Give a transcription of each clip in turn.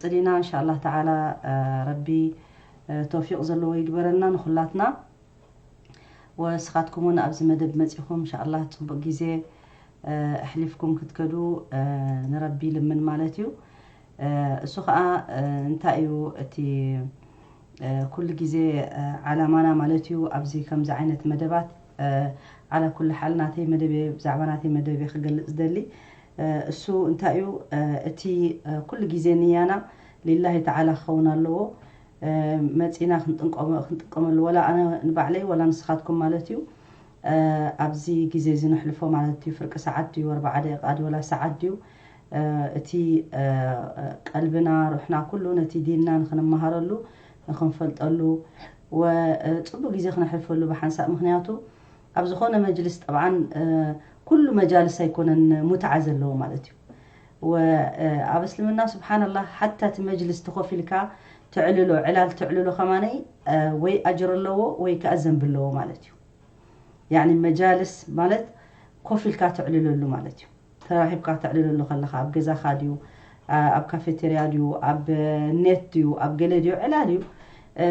ጽሊና እንሻ ኣላህ ተዓላ፣ እ፣ ረቢ፣ እ፣ ተውፊቕ ዘለዎ ይግበረና ንኹላትና። ወስኻትኩም እውን ኣብዚ መደብ መጺኹም እንሻ ኣላህ ጽቡቕ ግዜ፣ እ፣ ኣሕሊፍኩም ክትከዱ፣ እ፣ ንረቢ ልምን ማለት እዩ። እ፣ እሱ ኸኣ፣ እ፣ እንታይ እዩ እቲ፣ እ፣ ኩሉ ግዜ፣ እ፣ ዓላማና ማለት እዩ ኣብዚ ከምዚ ዓይነት መደባት፣ እ፣ ዓላ ኩሉ ሓል ናተይ መደብ እየ፣ ብዛዕባ ናተይ መደብ እየ ክገልጽ ዝደሊ። እ፣ እሱ እንታይ እዩ፣ እ፣ እቲ፣ እ፣ ኩሉ ግዜ ንያና ሊላሂ ተዓላ ክኸውን ኣለዎ። እ፣ መጺና ክንጥንቀመ-፣ ክንጥቀመሉ፣ ወላ ኣነ ንባዕለይ ወላ ንስኻትኩም ማለት እዩ፣ እ፣ ኣብዚ ግዜ እዚ ነሕልፎ ማለት እዩ፣ ፍርቂ ሰዓት ድዩ፣ ኣርባዓ ደቂቃ ድዩ፣ ወላ ሰዓት ድዩ፣ እ፣ እቲ፣ እ፣ ቀልብና፣ ሩሕና፣ ኩሉ ነቲ ዲንና ንኽንመሃረሉ፣ ንኽንፈልጠሉ፣ ወ-፣ እ፣ ጽቡቕ ግዜ ክነሕልፈሉ ብሓንሳእ። ምኽንያቱ ኣብ ዝኾነ መጅልስ፣ ጠብዓን፣ እ፣ ኩሉ መጃልስ ኣይኮነን ሙትዓ ዘለዎ ማለት እዩ። ወ-፣ እ፣ ኣብ እስልምና ስብሓንላህ፣ ሓታ እቲ መጅልስ ተኾፍ ኢልካ ትዕልሎ፣ ዕላል ትዕልሎ ከማነይ፣ እ፣ ወይ ኣጅር ኣለዎ ወይ ከኣ ዘንቢ ኣለዎ ማለት እዩ። ያኒ መጃልስ ማለት ኮፍ ኢልካ ትዕልለሉ ማለት እዩ። ተራኺብካ ተዕልለሉ ከለኻ፣ ኣብ ገዛኻ ድዩ፣ ኣ-፣ ኣብ ካፌቴርያ ድዩ፣ ኣብ ኔት ድዩ፣ ኣብ ገለ ድዩ፣ ዕላል እዩ። እ፣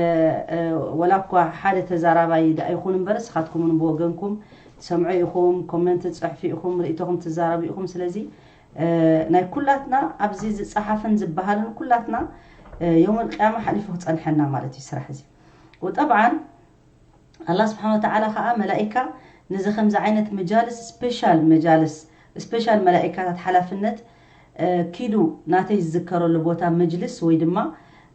እ፣ ወላ እኳ ሓደ ተዛራባይ ደኣ ይኹን እምበር፣ ንስኻትኩም እውን ብወገንኩም ትሰምዑ ኢኹም፣ ኮመንት ትጽሕፉ ኢኹም፣ ርእይቶኹም ትዛረቡ ኢኹም። ስለዚ፣ እ፣ ናይ ኩላትና ኣብዚ ዝጸሓፍን ዝበሃልን ኩላትና፣ እ፣ የውመል ቅያማ ሓሊፉ ክጸንሐና ማለት እዩ ስራሕ እዚ። ወጠብዓን፣ ኣላህ ስብሓን ወተዓላ ኸዓ መላኢካ ነዚ ከምዚ ዓይነት መጃልስ፣ ስፔሻል መጃልስ፣ ስፔሻል መላኢካታት ሓላፍነት፣ እ፣ ኪዱ ናተይ ዝዝከረሉ ቦታ መጅልስ ወይ ድማ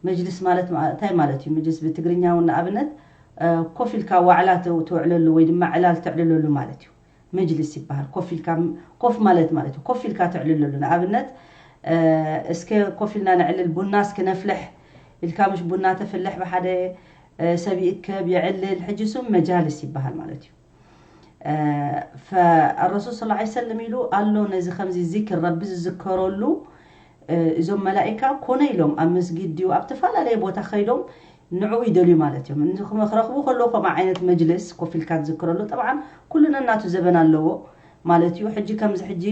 መጅልስ ማለት ማ-፣ እንታይ ማለት እዩ? መጅልስ ብትግርኛ እውን ንኣብነት፣ እ፣ ኮፍ ኢልካ ዋዕላ ተ-፣ ተውዕለሉ ወይ ድማ ዕላል ተዕልለሉ ማለት እዩ። መጅልስ ይበሃል። ኮፍ ኢልካ ም-፣ ኮፍ ማለት ማለት እዩ። ኮፍ ኢልካ ተዕልለሉ። ንኣብነት፣ እ፣ እስከ ኮፍ ኢልና ነዕልል፣ ቡና እስከ ነፍልሕ ኢልካ፣ ምሽ ቡና ተፍልሕ ብሓደ፣ እ፣ ሰብ ይእከብ፣ የዕልል። ሕጂ እሱ መጃልስ ይበሃል ማለት እዩ። እ፣ ፈ-፣ ኣረሱል ሰለላሁ ዐለይሂ ወሰለም ኢሉ ኣሎ፣ ነዚ ከምዚ ዚክር ረቢ ዝዝከረሉ፣ እ፣ እዞም መላኢካ ኮነ ኢሎም ኣብ መስጊድ ድዩ ኣብ ተፈላለየ ቦታ ከይዶም ንዕኡ ይደልዩ ማለት እዮም። ንኽመ-፣ ክረኽቡ ከለዉ ከምኡ ዓይነት መጅልስ ኮፍ ኢልካ ትዝክረሉ። ጠብዓን ኩሉ ነናቱ ዘበን ኣለዎ ማለት እዩ። ሕጂ ከምዚ ሕጂ፣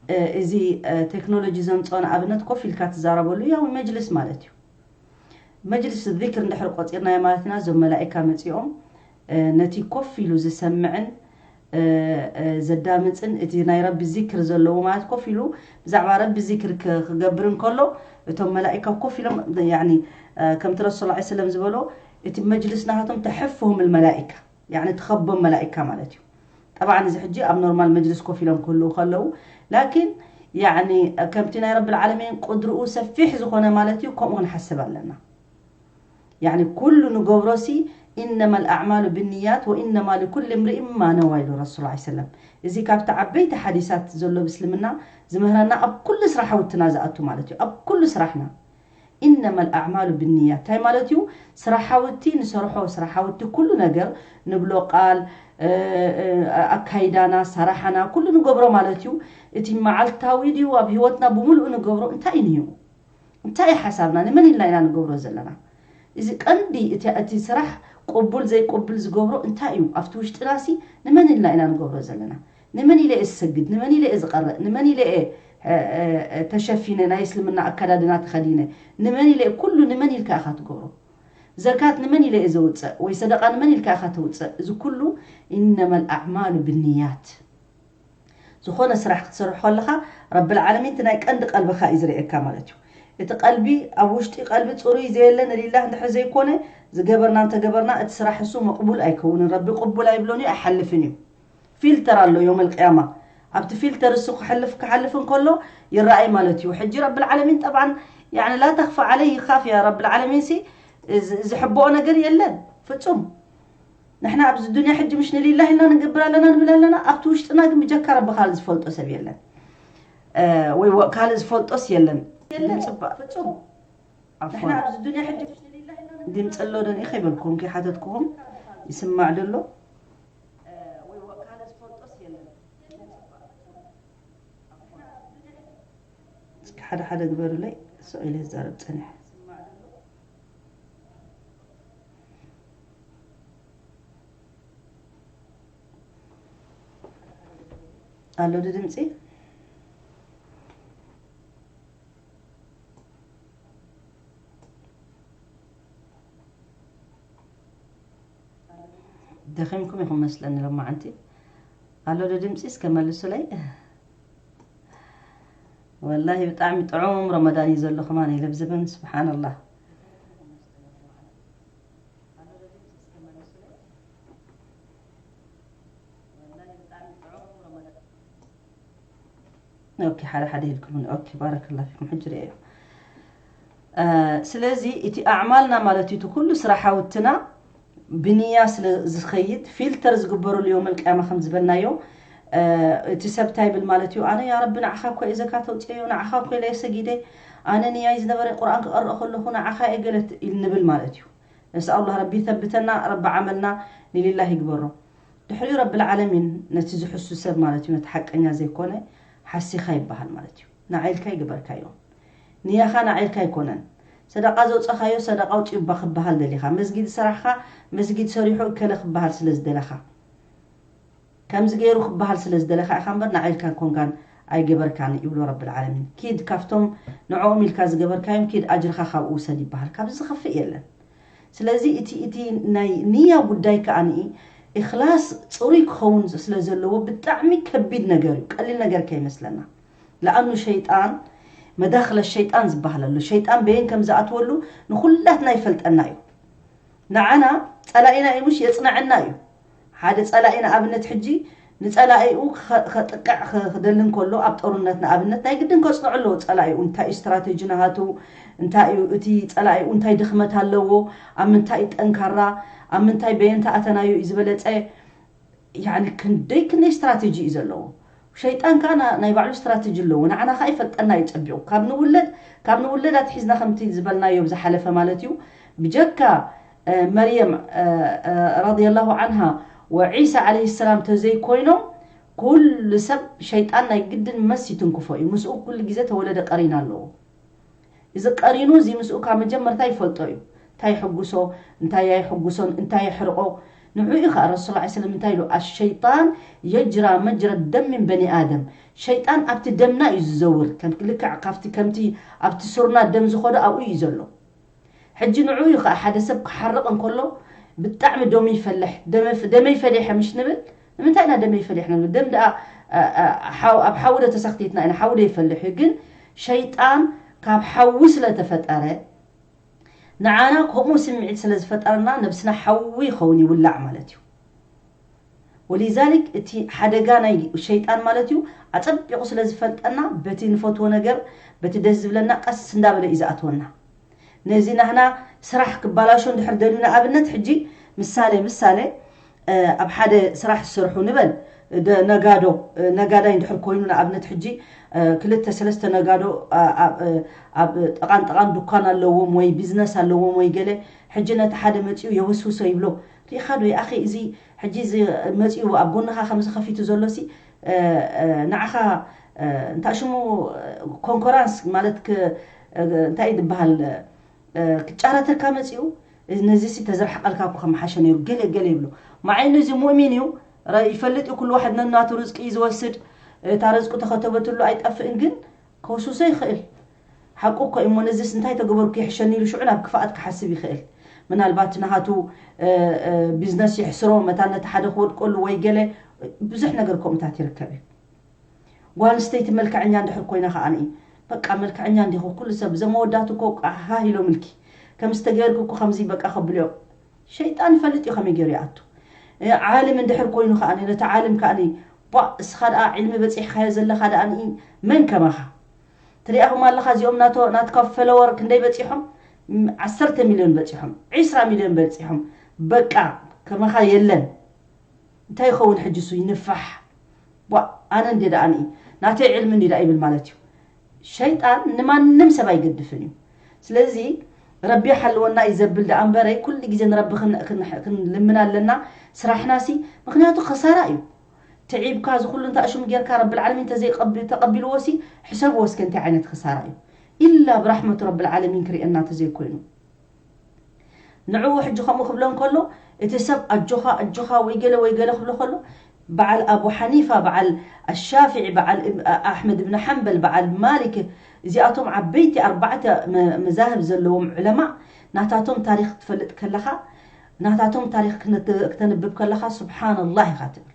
እ፣ እዚ፣ እ፣ ቴክኖሎጂ ዘምጽኦ ንኣብነት ኮፍ ኢልካ ትዛረበሉ ያው መጅልስ ማለት እዩ። መጅልስ ዚክር እንድሕር ቆጺርናዮ ማለት ኢና፣ እዞም መላኢካ መጺኦም፣ እ፣ ነቲ ኮፍ ኢሉ ዝሰምዕን፣ እ፣ እ፣ ዘዳምጽን፣ እቲ ናይ ረቢ ዚክር ዘለዎ ማለት ኮፍ ኢሉ ብዛዕባ ረቢ ዚክር ክ-፣ ክገብር እንከሎ፣ እቶም መላኢካ ኮፍ ኢሎም፣ ያኒ፣ እ፣ ከምቲ ረሱል ሰለላሁ ዐለይሂ ወሰለም ዝበሎ፣ እቲ መጅልስ ናሃቶም ተሕፍሁም መላኢካ፣ ያኒ ትኸቦም መላኢካ ማለት እዩ። ጠብዓን እዚ ሕጂ ኣብ ኖርማል መጅልስ ኮፍ ኢሎም ክህልዉ ከለዉ፣ ላኪን ያኒ ከምቲ ናይ ረብል ዓለሚን ቁድርኡ ሰፊሕ ዝኾነ ማለት እዩ፣ ከምኡ ክንሓስብ ኣለና። ያኒ ኩሉ ንገብሮሲ፣ ኢነማ ልኣዕማሉ ብንያት ወኢነማ ልኩል እምርኢን ማ ነዋ ኢሉ ረሱል ዐለይሂ ሰለም። እዚ ካብቲ ዓበይቲ ሓዲሳት ዘሎ ብእስልምና ዝምህረና፣ ኣብ ኩሉ ስራሓውትና ዝኣቱ ማለት እዩ። ኣብ ኩሉ ስራሕና። ኢነማ ልኣዕማሉ ብንያት እንታይ ማለት እዩ? ስራሓውቲ ንሰርሖ፣ ስራሓውቲ ኩሉ ነገር ንብሎ ቃል፣ እ፣ እ፣ ኣካይዳና፣ ሰራሓና፣ ኩሉ ንገብሮ ማለት እዩ። እቲ መዓልታዊ ድዩ ኣብ ህይወትና ብምሉኡ ንገብሮ እንታይ እዩ? እንታይ እዩ ሓሳብና? ንመን ኢልና ኢና ንገብሮ ዘለና? እዚ ቀንዲ እቲ፣ እቲ ስራሕ ቅቡል ዘይቅቡል ዝገብሮ እንታይ እዩ? ኣብቲ ውሽጥናሲ ንመን ኢልና ኢና ንገብሮ ዘለና? ንመን ኢለ እየ ዝሰግድ? ንመን ኢለ እየ ዝቐርእ? ንመን ኢለ እየ፣ እ፣ እ፣ እ፣ ተሸፊነ ናይ እስልምና ኣከዳድና ተኸዲነ? ንመን ኢለ እየ? ኩሉ ንመን ኢልካ ኢኻ ትገብሮ? ዘካት ንመን ኢለ እየ ዘውፅእ? ወይ ሰደቃ ንመን ኢልካ ኢኻ ተውፅእ? እዚ ኩሉ ኢነመል ኣዕማሉ ብንያት። ዝኾነ ስራሕ ክትሰርሕ ከለኻ ረብል ዓለሚን እቲ ናይ ቀንዲ ቀልብኻ እዩ ዝርእየካ ማለት እዩ። እቲ ቀልቢ ኣብ ውሽጢ ቀልቢ ፅሩይ ዘየለ ንሊላህ እንድሕር ዘይኮነ ዝገበርና እንተገበርና እቲ ስራሕ እሱ መቕቡል ኣይከውንን። ረቢ ቅቡል ኣይብሎን እዩ፣ ኣይሓልፍን እዩ። ፊልተር ኣሎ ዮም ኣልቅያማ። ኣብቲ ፊልተር እሱ ክሕልፍ፣ ክሓልፍ እንከሎ ይረኣይ ማለት እዩ። ሕጂ ረብል ዓለሚን ጠብዓን ያኒ ላ ተኽፋ ዓለይሂ ካፍያ ረብል ዓለሚን ሲ ዝ-፣ ዝሕብኦ ነገር የለን ፍጹም። ንሕና ኣብዚ ዱንያ ሕጂ ምሽ ንሊላህ ኢልና ንገብር ኣለና ንብል ኣለና፣ ኣብቲ ውሽጥና ግን ብጀካ ረቢ ካልእ ዝፈልጦ ሰብ የለን። እ፣ ወይ ወ-፣ ካልእ ዝፈልጦስ የለን። የለን። ጽባእ። ፍጹም። ዓፍዋን። ንሕና ኣብዚ ዱንያ ሕጂ ድምፂ ኣሎ ዶ ንኢ ከይበልኩም ከይሓተትኩኹም ይስማዕ ዶ ኣሎ? እስኪ ሓደ ሓደ ግበሩለይ፣ ስቕ ኢለ ዝዛረብ ጸኒሐ። ኣሎ ዶ ድምፂ? ደኺምኩም ኢኹም መስለኒ ሎማዓንቲ። ኣሎ ዶ ድምፂ እስከ መልሱለይ። ወላሂ ብጣዕሚ ጥዑም ረመዳን እዩ ዘሎ ከማን ኢለ ብዝበን፣ ስብሓንላህ። ኦኬ፣ ሓደ ሓደ ኢልኩም። ኦኬ፣ ባረከላ ፊኩም። ሕጂ ርእዮ። ስለዚ እቲ ኣዕማልና ማለት እዩ፣ እቲ ኩሉ ስራሓውትና ብንያ ስለ ዝኸይድ፣ ፊልተር ዝግበረሉ የውመል ቅያማ ከም ዝበልናዮ፣ እቲ ሰብ እንታይ ይብል ማለት እዩ? ኣነ ያ ረቢ ንዓኻ እኮ እየ ዘካ ተውፅዮ፣ ንዓኻ እኮ ኢለ ሰጊደ፣ ኣነ ንያይ ዝነበረ ቁርኣን ክቐርእ ከለኹ ንዓኻ እየ ገለት ኢል ንብል ማለት እዩ። ነስኣሉላህ ረቢ ይተብተና፣ ረቢ ዓመልና ንሊላህ ይግበሮ። ድሕሪኡ ረብል ዓለሚን ነቲ ዝሕሱ ሰብ ማለት እዩ፣ ነቲ ሓቀኛ ዘይኮነ ሓሲኻ ይበሃል ማለት እዩ። ንዓይልካ ይገበርካዮ። ንያኻ ንዓይልካ ኣይኮነን። ሰደቃ ዘውፀኻዮ ሰደቃ ውፅኡ እባ ክበሃል ደሊኻ። መስጊድ ሰራሕኻ መስጊድ ሰሪሑ እከለ ክበሃል ስለ ዝደለኻ። ከምዚ ገይሩ ክበሃል ስለ ዝደለኻ ኢኻ እምበር ንዓይልካን ኮንካን ኣይገበርካን ይብሎ ረብል ዓለሚን። ኪድ ካብቶም ንዕኦም ኢልካ ዝገበርካዮም ኪድ ኣጅርኻ ካብኡ ውሰድ ይበሃል። ካብዚ ዝኸፍእ የለን። ስለዚ እቲ እቲ ናይ ንያ ጉዳይ ከኣ ንኢ ኢኽላስ ጽሩይ ክኸውን ስለ ዘለዎ ብጣዕሚ ከቢድ ነገር እዩ። ቀሊል ነገር ከይመስለና። ለኣኑ ሸይጣን መዳኽለ ሸይጣን ዝበሃል ኣሎ። ሸይጣን በየን ከም ዝኣትወሉ ንኹላትና ይፈልጠና እዩ። ንዓና ጸላኢና እዩ፣ ምሽ የጽንዐና እዩ። ሓደ ጸላኢ ንኣብነት ሕጂ ንጸላኢኡ ከ- ከጥቅዕ ከ- ክደሊ እንከሎ ኣብ ጦርነት ንኣብነት ናይ ግድን ከጽንዑ ኣለዎ። ጸላኢኡ እንታይ እዩ ስትራቴጂ ናሃቱ፣ እንታይ እዩ እቲ ጸላኢኡ እንታይ ድኽመት ኣለዎ፣ ኣብ ምንታይ እዩ ጠንካራ፣ ኣብ ምንታይ በየንታ ኣተናዮ እዩ ዝበለጸ፣ ያኒ ክንደይ ክንደይ ስትራቴጂ እዩ ዘለዎ። ሸይጣን ከዓ ና- ናይ ባዕሉ ስትራቴጂ ኣለዎ። ንዓና ከዓ ይፈልጠና እዩ ጸቢቑ። ካብ ንውለድ ካብ ንውለድ ኣትሒዝና ከምቲ ዝበልናዮ ብዝሓለፈ ማለት እዩ ብጀካ መርየም ረዲየላሁ ዓንሃ ወዒሳ ዓለይሂ ሰላም ተዘይኮይኖም ኩሉ ሰብ ሸይጣን ናይ ግድን መስ ይትንክፎ እዩ። ምስኡ ኩሉ ግዜ ተወለደ ቀሪን ኣለዎ። እዚ ቀሪኑ እዚ ምስኡ ካብ መጀመርታ ይፈልጦ እዩ። እንታይ ይሕጉሶ፣ እንታይ ኣይሕጉሶን፣ እንታይ የሕርቆ። ንዑ እዩ ከዓ ረሱል ላ ስለም እንታይ ኢሉ ኣሸይጣን የጅራ መጅረ ደም ምን በኒ ኣደም። ሸይጣን ኣብቲ ደምና እዩ ዝዘውር። ከም ልክዕ ካብቲ ከምቲ ኣብቲ ሱርና ደም ዝኸዶ ኣብኡ እዩ ዘሎ። ሕጂ ንዑ እዩ ከዓ ሓደ ሰብ ክሓርቕ እንከሎ ብጣዕሚ ደሙ ይፈልሕ። ደመ- ደመይ ፈሊሐ ምሽ ንብል። ንምንታይ ኢና ደመይ ፈሊሕ ንብል? ደም ደኣ ኣ- ኣ- ሓው- ኣብ ሓዊ ዶ ተሰክቲትና ኢና? ሓዊ ዶ ይፈልሕ እዩ? ግን ሸይጣን ካብ ሓዊ ስለ ተፈጠረ ንዓና ከምኡ ስምዒት ስለ ዝፈጠረና ነብስና ሓዊ ይኸውን ይውላዕ ማለት እዩ። ወሊዛሊክ እቲ ሓደጋ ናይ ሸይጣን ማለት እዩ ኣጸቢቑ ስለ ዝፈልጠና በቲ ንፈትዎ ነገር በቲ ደስ ዝብለና ቀስ እንዳበለ እዩ ዝኣትወና። ነዚ ናህና ስራሕ ክባላሾ እንድሕር ደልዩ ንኣብነት ሕጂ ምሳሌ ምሳሌ ኣብ ሓደ ስራሕ ዝሰርሑ ንበል ነጋዶ ነጋዳይ እንድሕር ኮይኑ ንኣብነት ሕጂ ክልተ ሰለስተ ነጋዶ ኣብ ጠቓን ጠቓን ዱኳን ኣለዎም ወይ ቢዝነስ ኣለዎም ወይ ገለ ሕጂ ነቲ ሓደ መፂኡ የወስውሶ ይብሎ ሪኢኻ ዶ ይኣኸ እዚ ሕጂ እዚ መፂኡ ኣብ ጎንኻ ከምዚ ከፊቱ ዘሎ ሲ ንዓኻ እንታይ ሽሙ ኮንኮራንስ ማለት እንታይ ዝበሃል ክጫረተካ መፂኡ ነዚ ሲ ተዘርሓቐልካ እኮ ከምሓሸ ነይሩ ገለ ገለ ይብሎ መዓይ ነዚ ሙእሚን እዩ ይፈልጥ እዩ ኩሉ ዋሕድ ነናቱ ርዝቂ እዩ ዝወስድ እታ ርዝቁ ተኸተበትሉ ኣይጠፍእን ግን ከውስሶ ይኽእል ሓቁ እኮ እሞ ነዚስ እንታይ ተገበርኩ ይሕሸኒ ኢሉ ሽዑ ናብ ክፍኣት ክሓስብ ይኽእል ምናልባት ናሃቱ ቢዝነስ ይሕስሮ መታን ነቲ ሓደ ክወድቀሉ ወይ ገለ ብዙሕ ነገር ከምኡታት ይርከብ እዩ ጓል ኣንስተይቲ መልክዐኛ እንድሕር ኮይና ከዓ ንኢ በቃ መልክዐኛ እንዲኹ ኩሉ ሰብ ዘመወዳቱ እኮ ሃህ ኢሎምልኪ ከምዚ ተገይርኪ እኮ ከምዚ በቃ ከብልዮ ሸይጣን ይፈልጥ እዩ ከመይ ገይሩ ይኣቱ ዓልም እንድሕር ኮይኑ ከዓ ነቲ ዓልም ከዓ ቧ እስኻ ደኣ ዕልሚ በፂሕካዮ ዘለኻ ደኣ ንኢ መን ከማኻ ትሪኣኹም ኣለኻ እዚኦም ናትካ ፈለወር ክንደይ በፂሖም ዓሰርተ ሚልዮን በፂሖም ዒስራ ሚልዮን በፂሖም በቃ ከማኻ የለን እንታይ ይኸውን ሕጂ ሱ ይንፋሕ ቧ ኣነ እንዴ ደኣ ንኢ ናተይ ዕልሚ እንዲ ደኣ ይብል ማለት እዩ ሸይጣን ንማንም ሰብ ኣይገድፍን እዩ ስለዚ ረቢ ሓልወና እዩ ዘብል ደኣ እምበረይ ኩሉ ግዜ ንረቢ ክንልምን ኣለና ስራሕና ሲ ምክንያቱ ከሳራ እዩ ትዒብካ እዚ ኩሉ እንታ እሹም ጌርካ ረብል ዓለሚን ተዘይተቐቢልዎ ሲ ሕሰብዎ እስከ እንታይ ዓይነት ከሳራ እዩ ኢላ ብራሕመቱ ረብል ዓለሚን ክርእየና ተዘይኮይኑ ንዕኡ ሕጂ ከምኡ ክብሎ እንከሎ እቲ ሰብ ኣጆኻ ኣጆኻ ወይ ገለ ወይ ገለ ክብሎ ከሎ በዓል ኣቡ ሓኒፋ በዓል ኣሻፍዒ በዓል ኣሕመድ ብን ሓንበል በዓል ማሊክ እዚኣቶም ዓበይቲ ኣርባዕተ መዛህብ ዘለዎም ዑለማ ናታቶም ታሪክ ክትፈልጥ ከለኻ ናታቶም ታሪኽ ክነተ- ክተንብብ ከለኻ ስብሓንላህ ኢኻ ትብል።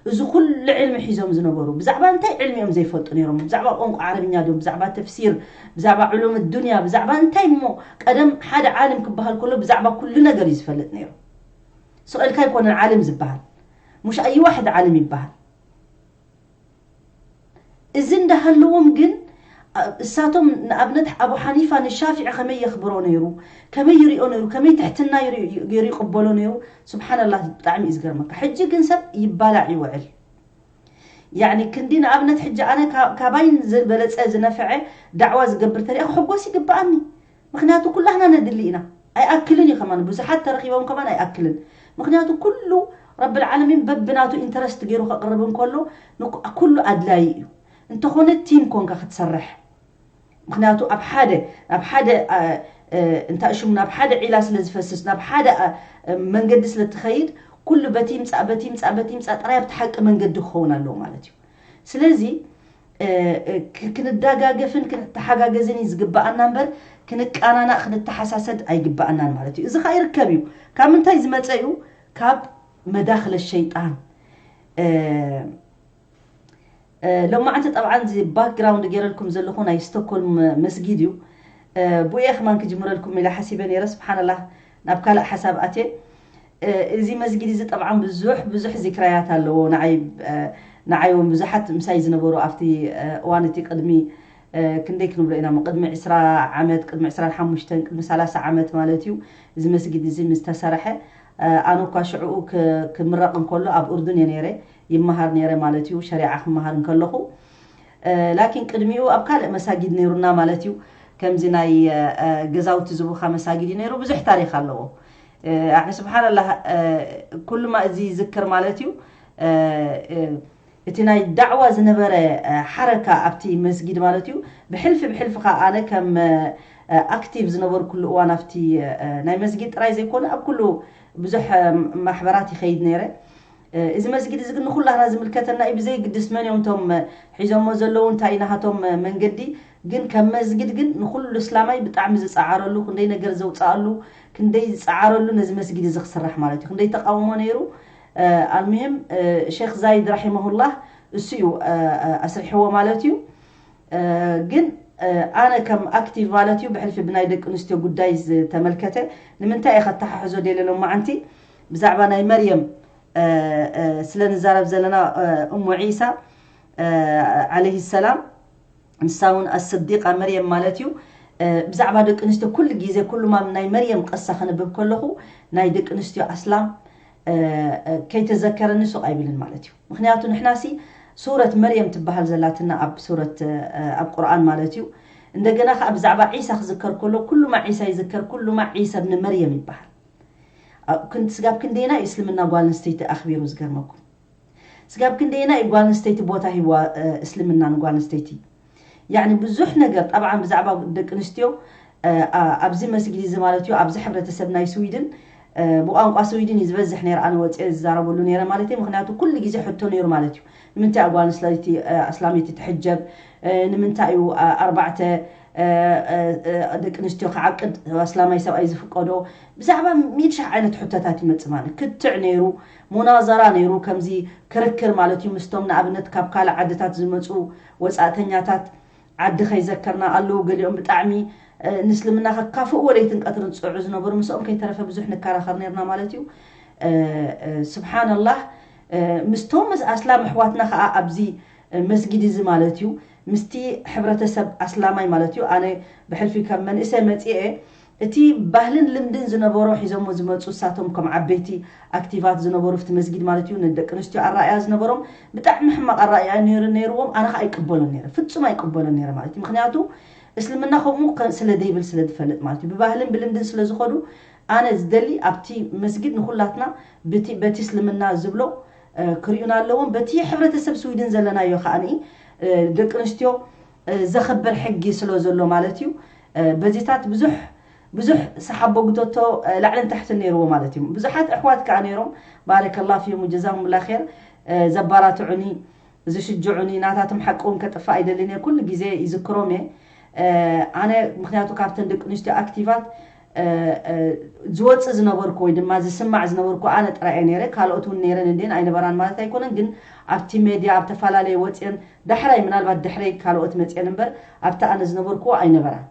እዚ ኩሉ ዕልሚ ሒዞም ዝነበሩ ብዛዕባ እንታይ ዕልሚ እዮም ዘይፈልጡ ነይሮም? ብዛዕባ ቋንቋ ዓረብኛ ድዮም? ብዛዕባ ተፍሲር፣ ብዛዕባ ዕሉም ዱንያ፣ ብዛዕባ እንታይ እሞ ቀደም ሓደ ዓለም ክበሃል ከሎ ብዛዕባ ኩሉ ነገር እዩ ዝፈልጥ ነይሩ። ስቕ ኢልካ ኣይኮነን ዓለም ዝበሃል፣ ሙሽ ኣይ ዋሕድ ዓለም ይበሃል። እዚ እንዳሃለዎም ግን እሳቶም ንኣብነት ኣቡ ሓኒፋ ንሻፊዒ ከመይ የኽብሮ ነይሩ፣ ከመይ ይሪኦ ነይሩ፣ ከመይ ትሕትና ገይሩ ይቕበሎ ነይሩ። ስብሓንላህ ብጣዕሚ እዩ ዝገርመካ። ሕጂ ግን ሰብ ይባላዕ ይውዕል። ያኒ ክንዲ ንኣብነት ሕጂ ኣነ ካባይን ዝበለፀ ዝነፈዐ ዳዕዋ ዝገብር ተሪኣ ክሕጎስ ይግበኣኒ። ምክንያቱ ኩላህና ነድሊ ኢና። ኣይኣክልን እዩ ከማን፣ ብዙሓት ተረኺቦም ከማን ኣይኣክልን። ምክንያቱ ኩሉ ረብል ዓለሚን በብናቱ ኢንተረስት ገይሩ ከቕርብ እንከሎ ኩሉ ኣድላይ እዩ። እንተኾነ ቲም ኮንካ ክትሰርሕ፣ ምክንያቱ ኣብ ሓደ ናብ ሓደ እንታይ ሽሙ ናብ ሓደ ዒላ ስለ ዝፈስስ ናብ ሓደ መንገዲ ስለ ትኸይድ ኩሉ በቲ ይምፃእ በቲ ይምፃእ በቲ ይምፃእ ጥራይ ኣብቲ ሓቂ መንገዲ ክኸውን ኣለዎ ማለት እዩ። ስለዚ ክንደጋገፍን ክንተሓጋገዝን እዩ ዝግበኣና እምበር ክንቃናናእ ክንተሓሳሰድ ኣይግበኣናን ማለት እዩ። እዚ ከዓ ይርከብ እዩ። ካብ ምንታይ ዝመፀ እዩ? ካብ መዳክለ ሸይጣን። ሎማዓንቲ ጠብዓን እዚ ባክግራውንድ ገይረልኩም ዘለኹ ናይ ስቶኮልም መስጊድ እዩ። ብኡ እየ ከማን ክጅምረልኩም ኢለ ሓሲበ ነይረ። ስብሓንላህ ናብ ካልእ ሓሳብ ኣትየ። እዚ መስጊድ እዚ ጠብዓን ብዙሕ ብዙሕ ዚክራያት ኣለዎ። ንዓይ እውን ብዙሓት ምሳይ ዝነበሩ ኣብቲ እዋን እቲ ቅድሚ ክንደይ ክንብሎ ኢና ቅድሚ ዕስራ ዓመት ቅድሚ ዕስራን ሓሙሽተን ቅድሚ ሰላሳ ዓመት ማለት እዩ። እዚ መስጊድ እዚ ምስ ተሰርሐ ኣነ እኳ ሽዕኡ ክምረቕ እንከሎ ኣብ ኡርዱን እየ ነይረ ይመሃር ነይረ ማለት እዩ። ሸሪዓ ክመሃር እንከለኹ ላኪን ቅድሚኡ ኣብ ካልእ መሳጊድ ነይሩና ማለት እዩ። ከምዚ ናይ ገዛውቲ ዝቡኻ መሳጊድ እዩ ነይሩ። ብዙሕ ታሪክ ኣለዎ። ኣነ ስብሓንላህ ኩሉማ እዚ ይዝክር ማለት እዩ። እቲ ናይ ዳዕዋ ዝነበረ ሓረካ ኣብቲ መስጊድ ማለት እዩ። ብሕልፊ ብሕልፊ ከዓ ኣነ ከም ኣክቲቭ ዝነበርኩሉ እዋን ኣብቲ ናይ መስጊድ ጥራይ ዘይኮነ ኣብ ኩሉ ብዙሕ ማሕበራት ይኸይድ ነይረ። እዚ መስጊድ እዚ ግን ንኩላህና ዝምልከተና እዩ። ብዘይግድስ መን እዮም እቶም ሒዞሞ ዘለዉ እንታይ ናሃቶም መንገዲ ግን ከም መስጊድ ግን ንኩሉ እስላማይ ብጣዕሚ ዝፀዓረሉ ክንደይ ነገር ዘውፅኣሉ ክንደይ ዝፀዓረሉ ነዚ መስጊድ እዚ ክስራሕ ማለት እዩ። ክንደይ ተቃውሞ ነይሩ። ኣልሙሂም ሼክ ዛይድ ራሒመሁላህ እሱ እዩ ኣስሪሕዎ ማለት እዩ። ግን ኣነ ከም ኣክቲቭ ማለት እዩ ብሕልፊ ብናይ ደቂ ኣንስትዮ ጉዳይ ዝተመልከተ ንምንታይ እየ ከተሓሕዞ ደለ ሎማዓንቲ ብዛዕባ ናይ መርየም ስለ ንዛረብ ዘለና እሙ ዒሳ ዓለይሂ ሰላም ንሳ እውን ኣስዲቃ መርየም ማለት እዩ። ብዛዕባ ደቂ ኣንስትዮ ኩሉ ግዜ ኩሉ ማም ናይ መርየም ቀሳ ከንብብ ከለኹ ናይ ደቂ ኣንስትዮ ኣስላም ከይተዘከረኒ ሱቕ ኣይብልን ማለት እዩ። ምክንያቱ ንሕናሲ ሱረት መርየም ትበሃል ዘላትና ኣብ ሱረት ኣብ ቁርኣን ማለት እዩ። እንደገና ከዓ ብዛዕባ ዒሳ ክዝከር ከሎ ኩሉማ ዒሳ ይዝከር፣ ኩሉማ ዒሳ ብኒ መርየም ይበሃል። ስጋብ ክንደይና እዩ እስልምና ጓል ኣንስተይቲ ኣኽቢሩ ዝገርመኩም። ስጋብ ክንደይና እዩ ጓል ኣንስተይቲ ቦታ ሂዋ እስልምና ንጓል ኣንስተይቲ። ያኒ ብዙሕ ነገር ጠብዓን ብዛዕባ ደቂ ኣንስትዮ ኣብዚ መስጊድ እዚ ማለት እዩ ኣብዚ ሕብረተሰብ ናይ ስዊድን ብቋንቋ ስዊድን እዩ ዝበዝሕ ነይረ ኣነ ወፅአ ዝዛረበሉ ነይረ ማለት እዩ። ምክንያቱ ኩሉ ግዜ ሕቶ ነይሩ ማለት እዩ። ንምንታይ ጓል ኣንስተይቲ ኣስላመይቲ ትሕጀብ? ንምንታይ እዩ ኣርባዕተ ደቂ ኣንስትዮ ክዓቅድ ኣስላማይ ሰብኣይ ዝፍቀዶ? ብዛዕባ ሚድ ሻሕ ዓይነት ሕቶታት ይመፅእ ማለት ክትዕ ነይሩ፣ ሙናዘራ ነይሩ፣ ከምዚ ክርክር ማለት እዩ ምስቶም ንኣብነት ካብ ካልእ ዓድታት ዝመፁ ወፃእተኛታት ዓዲ ከይዘከርና ኣለዉ። ገሊኦም ብጣዕሚ ንእስልምና ከካፍእዎ ለይትን ቀትርን ዝፅዕዑ ዝነበሩ ምስኦም ከይተረፈ ብዙሕ ንከራኸር ነርና ማለት እዩ። ስብሓንላህ ምስቶም ኣስላም ኣሕዋትና ከዓ ኣብዚ መስጊድ እዚ ማለት እዩ ምስቲ ሕብረተሰብ ኣስላማይ ማለት እዩ ኣነ ብሕልፊ ከም መንእሰ መፅኤ እቲ ባህልን ልምድን ዝነበሮ ሒዞሞ ዝመፁ እሳቶም ከም ዓበይቲ ኣክቲቫት ዝነበሩ ፍቲ መስጊድ ማለት እዩ ንደቂ ኣንስትዮ ኣረኣያ ዝነበሮም ብጣዕሚ ሕማቕ ኣረኣያ ነይሩ ነይርዎም። ኣነ ከዓ ኣይቅበሎን ነይረ፣ ፍፁም ኣይቅበሎን ነይረ ማለት እዩ። ምክንያቱ እስልምና ከምኡ ስለ ደይብል ስለ ዝፈልጥ ማለት እዩ። ብባህልን ብልምድን ስለ ዝኸዱ ኣነ ዝደሊ ኣብቲ መስጊድ ንኩላትና በቲ እስልምና ዝብሎ ክሪኡና ኣለዎም። በቲ ሕብረተሰብ ስዊድን ዘለናዮ ከዓ ደቂ ኣንስትዮ ዘኽብር ሕጊ ስለ ዘሎ ማለት እዩ። በዚታት ብዙሕ ብዙሕ ሰሓቦ ግቶቶ ላዕልን ታሕትን ነይርዎ ማለት እዩ። ብዙሓት ኣሕዋት ከዓ ነይሮም ባረከላ ፊም ጀዛሁምላ ር ዘባራትዑኒ ዝሽጅዑኒ ናታቶም ሓቂ እውን ከጥፋእ ኣይደልን እየ። ኩሉ ግዜ ይዝክሮም እየ ኣነ ምክንያቱ ካብተን ደቂ ኣንስትዮ ኣክቲቫት ዝወፅእ ዝነበርኩ ወይ ድማ ዝስማዕ ዝነበርኩ ኣነ ጥራይ እየ ነይረ። ካልኦት እውን ነይረን እንዴን ኣይነበራን ማለት ኣይኮነን። ግን ኣብቲ ሜድያ ኣብ ተፈላለየ ወፅአን ዳሕራይ፣ ምናልባት ድሕረይ ካልኦት መፅአን እምበር ኣብቲ ኣነ ዝነበርኩዎ ኣይነበራን።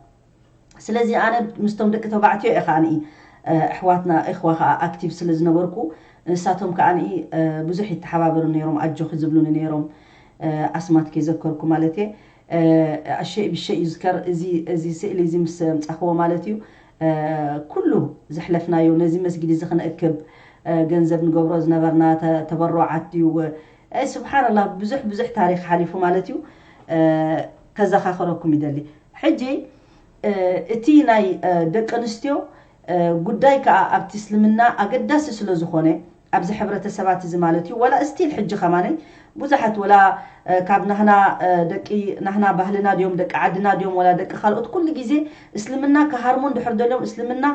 ስለዚ ኣነ ምስቶም ደቂ ተባዕትዮ እየ ከዓኒ ኣሕዋትና እኽዋ ከዓ ኣክቲቭ ስለ ዝነበርኩ ንሳቶም ከዓኒ ብዙሕ ይተሓባበሩ ነይሮም፣ ኣጆኺ ዝብሉኒ ነይሮም። ኣስማት ከይዘከርኩ ማለት እየ። ኣሸይ ብሸይ እዩ ዝከር እዚ ስእሊ እዚ ምስ ኣምፃኽዎ ማለት እዩ። ኩሉ ዘሕለፍናዮ ነዚ መስጊድ እዚ ክንእክብ ገንዘብ ንገብሮ ዝነበርና ተበሮዓት ድዩ? ስብሓንላ ብዙሕ ብዙሕ ታሪክ ሓሊፉ ማለት እዩ። ከዘኻኽረኩም ይደሊ። ሕጂ እቲ ናይ ደቂ ኣንስትዮ ጉዳይ ከዓ ኣብቲ እስልምና ኣገዳሲ ስለ ዝኾነ ኣብዚ ሕብረተሰባት እዚ ማለት እዩ። ወላ እስቲል ሕጂ ከማነይ ብዙሓት ወላ ካብ ናህና ደቂ ናህና ባህልና ድዮም ደቂ ዓድና ድዮም ወላ ደቂ ካልኦት ኩሉ ግዜ እስልምና ክሃርሙ እንድሕር ደልዮም እስልምና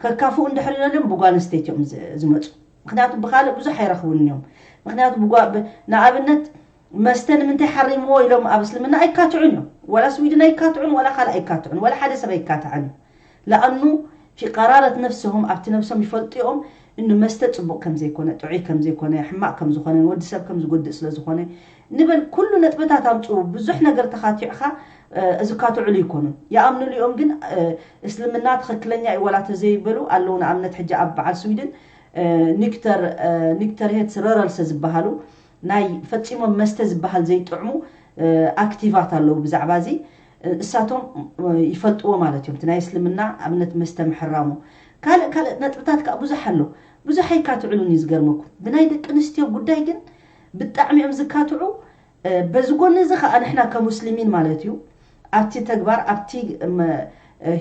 ከካፍኡ እንድሕር ደልዮም ብጓል ኣንስተይቲ እዮም ዝመፁ። ምክንያቱ ብካልእ ብዙሕ ኣይረኽቡን እዮም። ምክንያቱ ንኣብነት መስተ ንምንታይ ሓሪምዎ ኢሎም ኣብ እስልምና ኣይካትዑን እዮም። ወላ ስዊድን ኣይካትዑን፣ ወላ ካልእ ኣይካትዑን፣ ወላ ሓደ ሰብ ኣይካትዐን እዩ። ለኣኑ ፊ ቀራረት ነፍስሆም ኣብቲ ነፍሶም ይፈልጡ እዮም እኑ መስተ ፅቡቅ ከም ዘይኮነ፣ ጥዑይ ከም ዘይኮነ፣ ሕማቅ ከም ዝኾነ፣ ንወዲ ሰብ ከም ዝጎድእ ስለ ዝኾነ ንበል ኩሉ ነጥብታት ኣምፅኡ። ብዙሕ ነገር ተኻቲዕካ ዝካትዑሉ ይኮኑን ይኣምኑሉ እዮም። ግን እስልምና ትኽክለኛ እዩ ወላ ተዘይበሉ ኣለዉ። ንኣብነት ሕጂ ኣብ በዓል ስዊድን ኒክተር ኒክተር ሄትስ ረረልሰ ዝበሃሉ ናይ ፈፂሞም መስተ ዝበሃል ዘይጥዕሙ ኣክቲቫት ኣለዉ። ብዛዕባ እዚ እሳቶም ይፈልጥዎ ማለት እዮም። እቲ ናይ እስልምና ኣብነት መስተ ምሕራሙ ካልእ ካልእ ነጥብታት ከዓ ብዙሕ ኣሎ። ብዙሕ ኣይካትዕሉን እዩ ዝገርመኩም። ብናይ ደቂ ኣንስትዮ ጉዳይ ግን ብጣዕሚ እዮም ዝካትዑ። በዚ ጎኒ እዚ ከዓ ንሕና ከሙስሊሚን ማለት እዩ ኣብቲ ተግባር ኣብቲ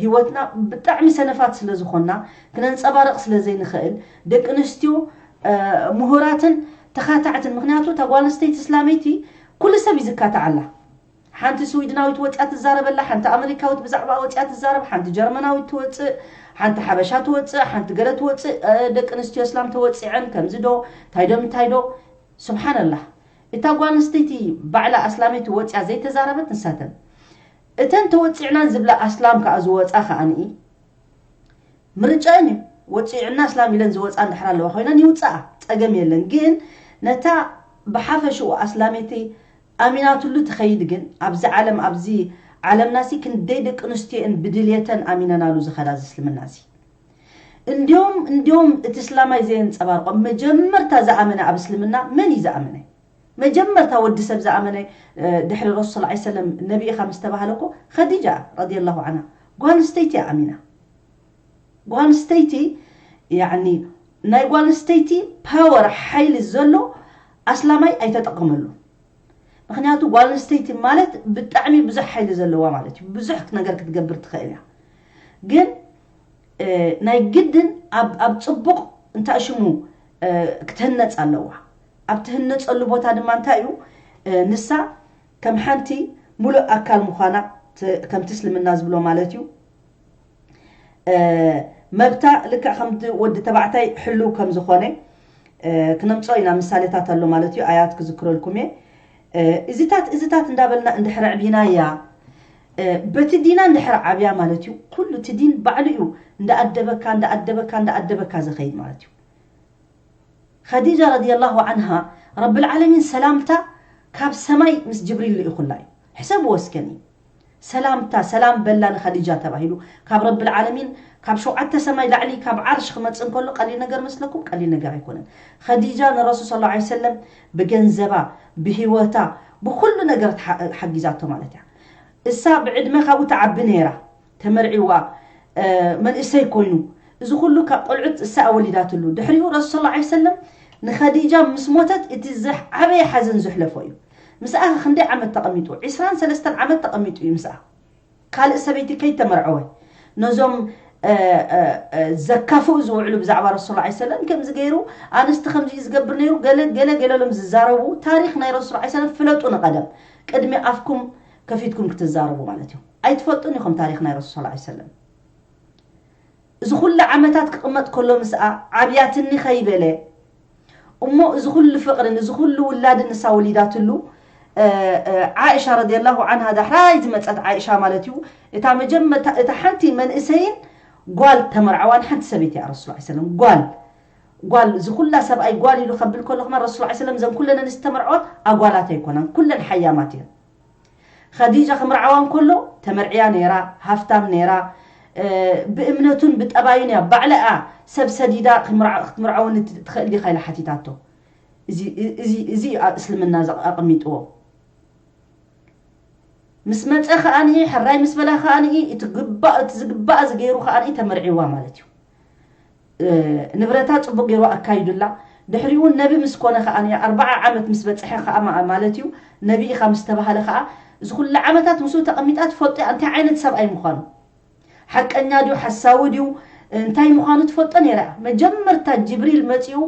ህይወትና ብጣዕሚ ሰነፋት ስለ ዝኾና ክነንፀባረቕ ስለ ዘይንኽእል ደቂ ኣንስትዮ ምሁራትን ተኻታዕትን። ምክንያቱ እታ ጓል ኣንስተይቲ እስላመይቲ ኩሉ ሰብ እዩ ዝካታዓላ። ሓንቲ ስዊድናዊት ወፅያ ትዛረበላ፣ ሓንቲ ኣመሪካዊት ብዛዕባ ወፅያ ትዛረብ፣ ሓንቲ ጀርመናዊት ትወፅእ፣ ሓንቲ ሓበሻ ትወፅእ፣ ሓንቲ ገለ ትወፅእ። ደቂ ኣንስትዮ እስላም ተወፂዐን ከምዚ ዶ እንታይ ዶ እንታይ ዶ። ስብሓንላህ። እታ ጓል ኣንስተይቲ ባዕላ ኣስላመይቲ ወፅያ ዘይተዛረበት ንሳተን እተን ተወፂዕናን ዝብላ ኣስላም ከዓ ዝወፃ ከዓንኢ ምርጫን እዩ። ወፂዕና ኣስላም ኢለን ዝወፃ እንድሕር ኣለዋ ኮይነን ይውፃኣ፣ ፀገም የለን። ግን ነታ ብሓፈሽኡ ኣስላመይቲ ኣሚናትሉ ትኸይድ ግን ኣብዚ ዓለም ኣብዚ ዓለምና ሲ ክንደይ ደቂ ኣንስትዮ እን ብድልየተን ኣሚነናሉ ዝኸዳ እዚ እስልምና ሲ እንዲዮም እንዲዮም እቲ እስላማይ ዘየንፀባርቆ መጀመርታ ዝኣመነ ኣብ እስልምና መን እዩ ዝኣመነ? መጀመርታ ወዲ ሰብ ዝኣመነ ድሕሪ ረሱል ስ ሰለም ነቢ ኢኻ ምስ ተባህለ እኮ ኸዲጃ ረዲየላሁ ዓንሃ ጓል ኣንስተይቲ እያ ኣሚና። ጓል ኣንስተይቲ ያኒ ናይ ጓል ኣንስተይቲ ፓወር ሓይሊ ዘሎ ኣስላማይ ኣይተጠቀመሉ። ምክንያቱ ጓል ኣንስተይቲ ማለት ብጣዕሚ ብዙሕ ሓይሊ ዘለዋ ማለት እዩ። ብዙሕ ነገር ክትገብር ትኽእል እያ። ግን ናይ ግድን ኣብ ፅቡቕ እንታይ ሽሙ ክትህነፅ ኣለዋ። ኣብ ትህነፀሉ ቦታ ድማ እንታይ እዩ ንሳ ከም ሓንቲ ሙሉእ ኣካል ምዃና ከምቲ እስልምና ዝብሎ ማለት እዩ። መብታ ልክዕ ከምቲ ወዲ ተባዕታይ ሕልው ከም ዝኾነ ክነምፅኦ ኢና። ምሳሌታት ኣሎ ማለት እዩ። ኣያት ክዝክረልኩም እየ። እዚታት እዚታት እንዳበልና እንድሕር ኣዕቢናያ በቲ ዲና እንድሕር ዓብያ ማለት እዩ። ኩሉ እቲ ዲን ባዕሉ እዩ እንዳኣደበካ እንዳኣደበካ እንዳኣደበካ ዝኸይድ ማለት እዩ። ኸዲጃ ረዲየላሁ ዓንሃ ረብል ዓለሚን ሰላምታ ካብ ሰማይ ምስ ጅብሪል ልኢኹላ እዩ። ሕሰብዎ እስከ። ሰላምታ ሰላም በላ ንኸዲጃ ተባሂሉ ካብ ረብል ዓለሚን ካብ ሸውዓተ ሰማይ ላዕሊ ካብ ዓርሽ ክመፅእ እንከሎ ቀሊል ነገር መስለኩም? ቀሊል ነገር ኣይኮነን። ኸዲጃ ንረሱል ሰለላሁ ዐለይሂ ወሰለም ብገንዘባ ብህይወታ ብኩሉ ነገር ሓጊዛቶ ማለት እያ። እሳ ብዕድመ ካብኡ ትዓቢ ነይራ። ተመርዒዋ መንእሰይ ኮይኑ እዚ ኩሉ ካብ ቆልዑት እሳ ወሊዳትሉ። ድሕሪኡ ረሱል ሰለላሁ ዐለይሂ ወሰለም ንኸዲጃ ምስ ሞተት እቲ ዝዓበየ ሓዘን ዘሕለፎ እዩ። ምስኣ ክንደይ ዓመት ተቐሚጡ? ዒስራን ሰለስተን ዓመት ተቐሚጡ እዩ ምስኣ። ካልእ ሰበይቲ ከይተመርዐወ ነዞም ዘካፍኡ ዝውዕሉ ብዛዕባ ረሱል ላ ሰለም ከምዚ ገይሩ ኣንስቲ ከምዚ ዝገብር ነይሩ ገለ ገለ ገለሎም ዝዛረቡ ታሪክ ናይ ረሱል ላ ሰለም ፍለጡ። ንቐደም ቅድሚ ኣፍኩም ከፊትኩም ክትዛረቡ ማለት እዩ። ኣይትፈልጡን ኢኹም ታሪክ ናይ ረሱል ላ ሰለም። እዚ ኩሉ ዓመታት ክቕመጥ ከሎ ምስኣ ዓብያትኒ ከይበለ እሞ እዚ ኩሉ ፍቕርን እዚ ኩሉ ውላድን ንሳ ወሊዳትሉ። ዓእሻ ረዲየላሁ ዓንሃ ዳሕራይ ዝመፀት ዓእሻ ማለት እዩ። እታ መጀመርታ እታ ሓንቲ መንእሰይን ጓል ተመርዓዋን ሓንቲ ሰበይቲ እያ ረሱል ላ ሰለም። ጓል ጓል እዚ ኩላ ሰብኣይ ጓል ኢሉ ከብል ከሎ ከማ ረሱል ላ ሰለም፣ ዘን ኩለን ኣንስቲ ተመርዓዋ ኣጓላት ኣይኮናን፣ ኩለን ሓያማት እየን። ኸዲጃ ክምርዓዋ እንከሎ ተመርዕያ ነይራ፣ ሃፍታም ነይራ። ብእምነቱን ብጠባዩን እያ ባዕላ እያ ሰብ ሰዲዳ ክትምርዓወኒ ትኽእል ዲኻ ኢላ ሓቲታቶ። እዚ እዩ እስልምና ኣቕሚጥዎ። ምስ መፀ ከዓኒ ሕራይ ምስ በላ ከዓኒ እቲ ዝግባእ ዝገይሩ ከዓኒ ተመርዒዋ ማለት እዩ። ንብረታ ፅቡቅ ገይሩ ኣካይዱላ። ድሕሪኡ ነቢ ምስ ኮነ ከዓኒ ኣርባዓ ዓመት ምስ በፅሐ ከዓ ማለት እዩ፣ ነቢ ኢኻ ምስ ተባሃለ ከዓ እዚ ኩሉ ዓመታት ምስኡ ተቐሚጣ ትፈልጦ እያ እንታይ ዓይነት ሰብኣይ ምዃኑ። ሓቀኛ ድዩ ሓሳዊ ድዩ እንታይ ምዃኑ ትፈልጦ ነይራ። መጀመርታ ጅብሪል መፂኡ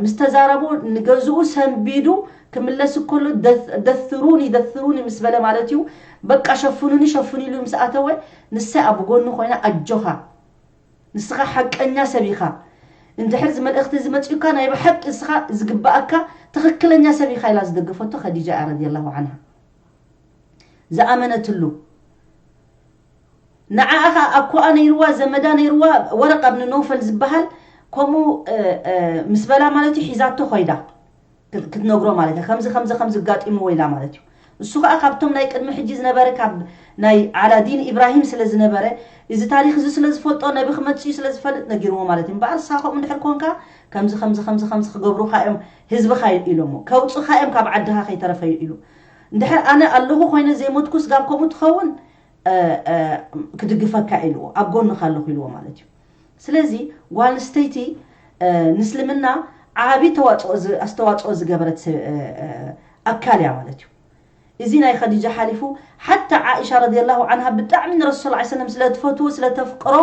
ምስ ተዛረቡ ንገዝኡ ሰንቢዱ ክምለስ ከሎ ደስሩኒ ደስሩኒ ምስ በለ ማለት እዩ። በቃ ሸፍኑኒ ሸፍኑ ኢሉ ምስ ኣተወ ንሳ ኣብ ጎኑ ኮይና ኣጆኻ ንስኻ ሓቀኛ ሰብ ኢኻ፣ እንድሕር እዚ መልእኽቲ እዚ መፂኡካ ናይ ብሓቂ ንስኻ ዝግባኣካ ትኽክለኛ ሰብ ኢኻ ኢላ ዝደገፈቶ ኸዲጃ እያ ረዲየላሁ ዓንሃ። ዝኣመነትሉ ንዓኣ ኸዓ ኣኮኣ ነይርዋ ዘመዳ ነይርዋ ወረቃ ብን ነውፈል ዝበሃል ከምኡ ምስ በላ ማለት እዩ ሒዛቶ ኮይዳ ክትነግሮ ማለት እያ። ከምዚ ከምዚ ከምዚ ኣጋጢምዎ ኢላ ማለት እዩ። እሱ ከዓ ካብቶም ናይ ቅድሚ ሕጂ ዝነበረ ካብ ናይ ዓላዲን ኢብራሂም ስለ ዝነበረ እዚ ታሪክ እዚ ስለ ዝፈልጦ ነቢ ክመፅእ እዩ ስለ ዝፈልጥ ነጊርዎ ማለት እዩ። እምበኣር ንስኻ ከምኡ እንድሕር ኮንካ ከምዚ ከምዚ ከምዚ ከምዚ ክገብሩካ እዮም ህዝብኻ ኢሎሞ ከውፅኻ እዮም ካብ ዓድኻ ከይተረፈ ኢሉ እንድሕር ኣነ ኣለኹ ኮይነ ዘይሞትኩስ ጋብ ከምኡ ትኸውን ክድግፈካ ኢልዎ ኣብ ጎንኻ ኣለኹ ኢልዎ ማለት እዩ። ስለዚ ጓል ኣንስተይቲ ንእስልምና ዓቢ ኣስተዋፅኦ ዝገበረት ኣካል እያ ማለት እዩ። እዚ ናይ ኸዲጃ ሓሊፉ ሓታ ዓኢሻ ረዲየላሁ ዓንሃ ብጣዕሚ ንረሱል ላ ሰለም ስለትፈትዎ ስለተፍቅሮ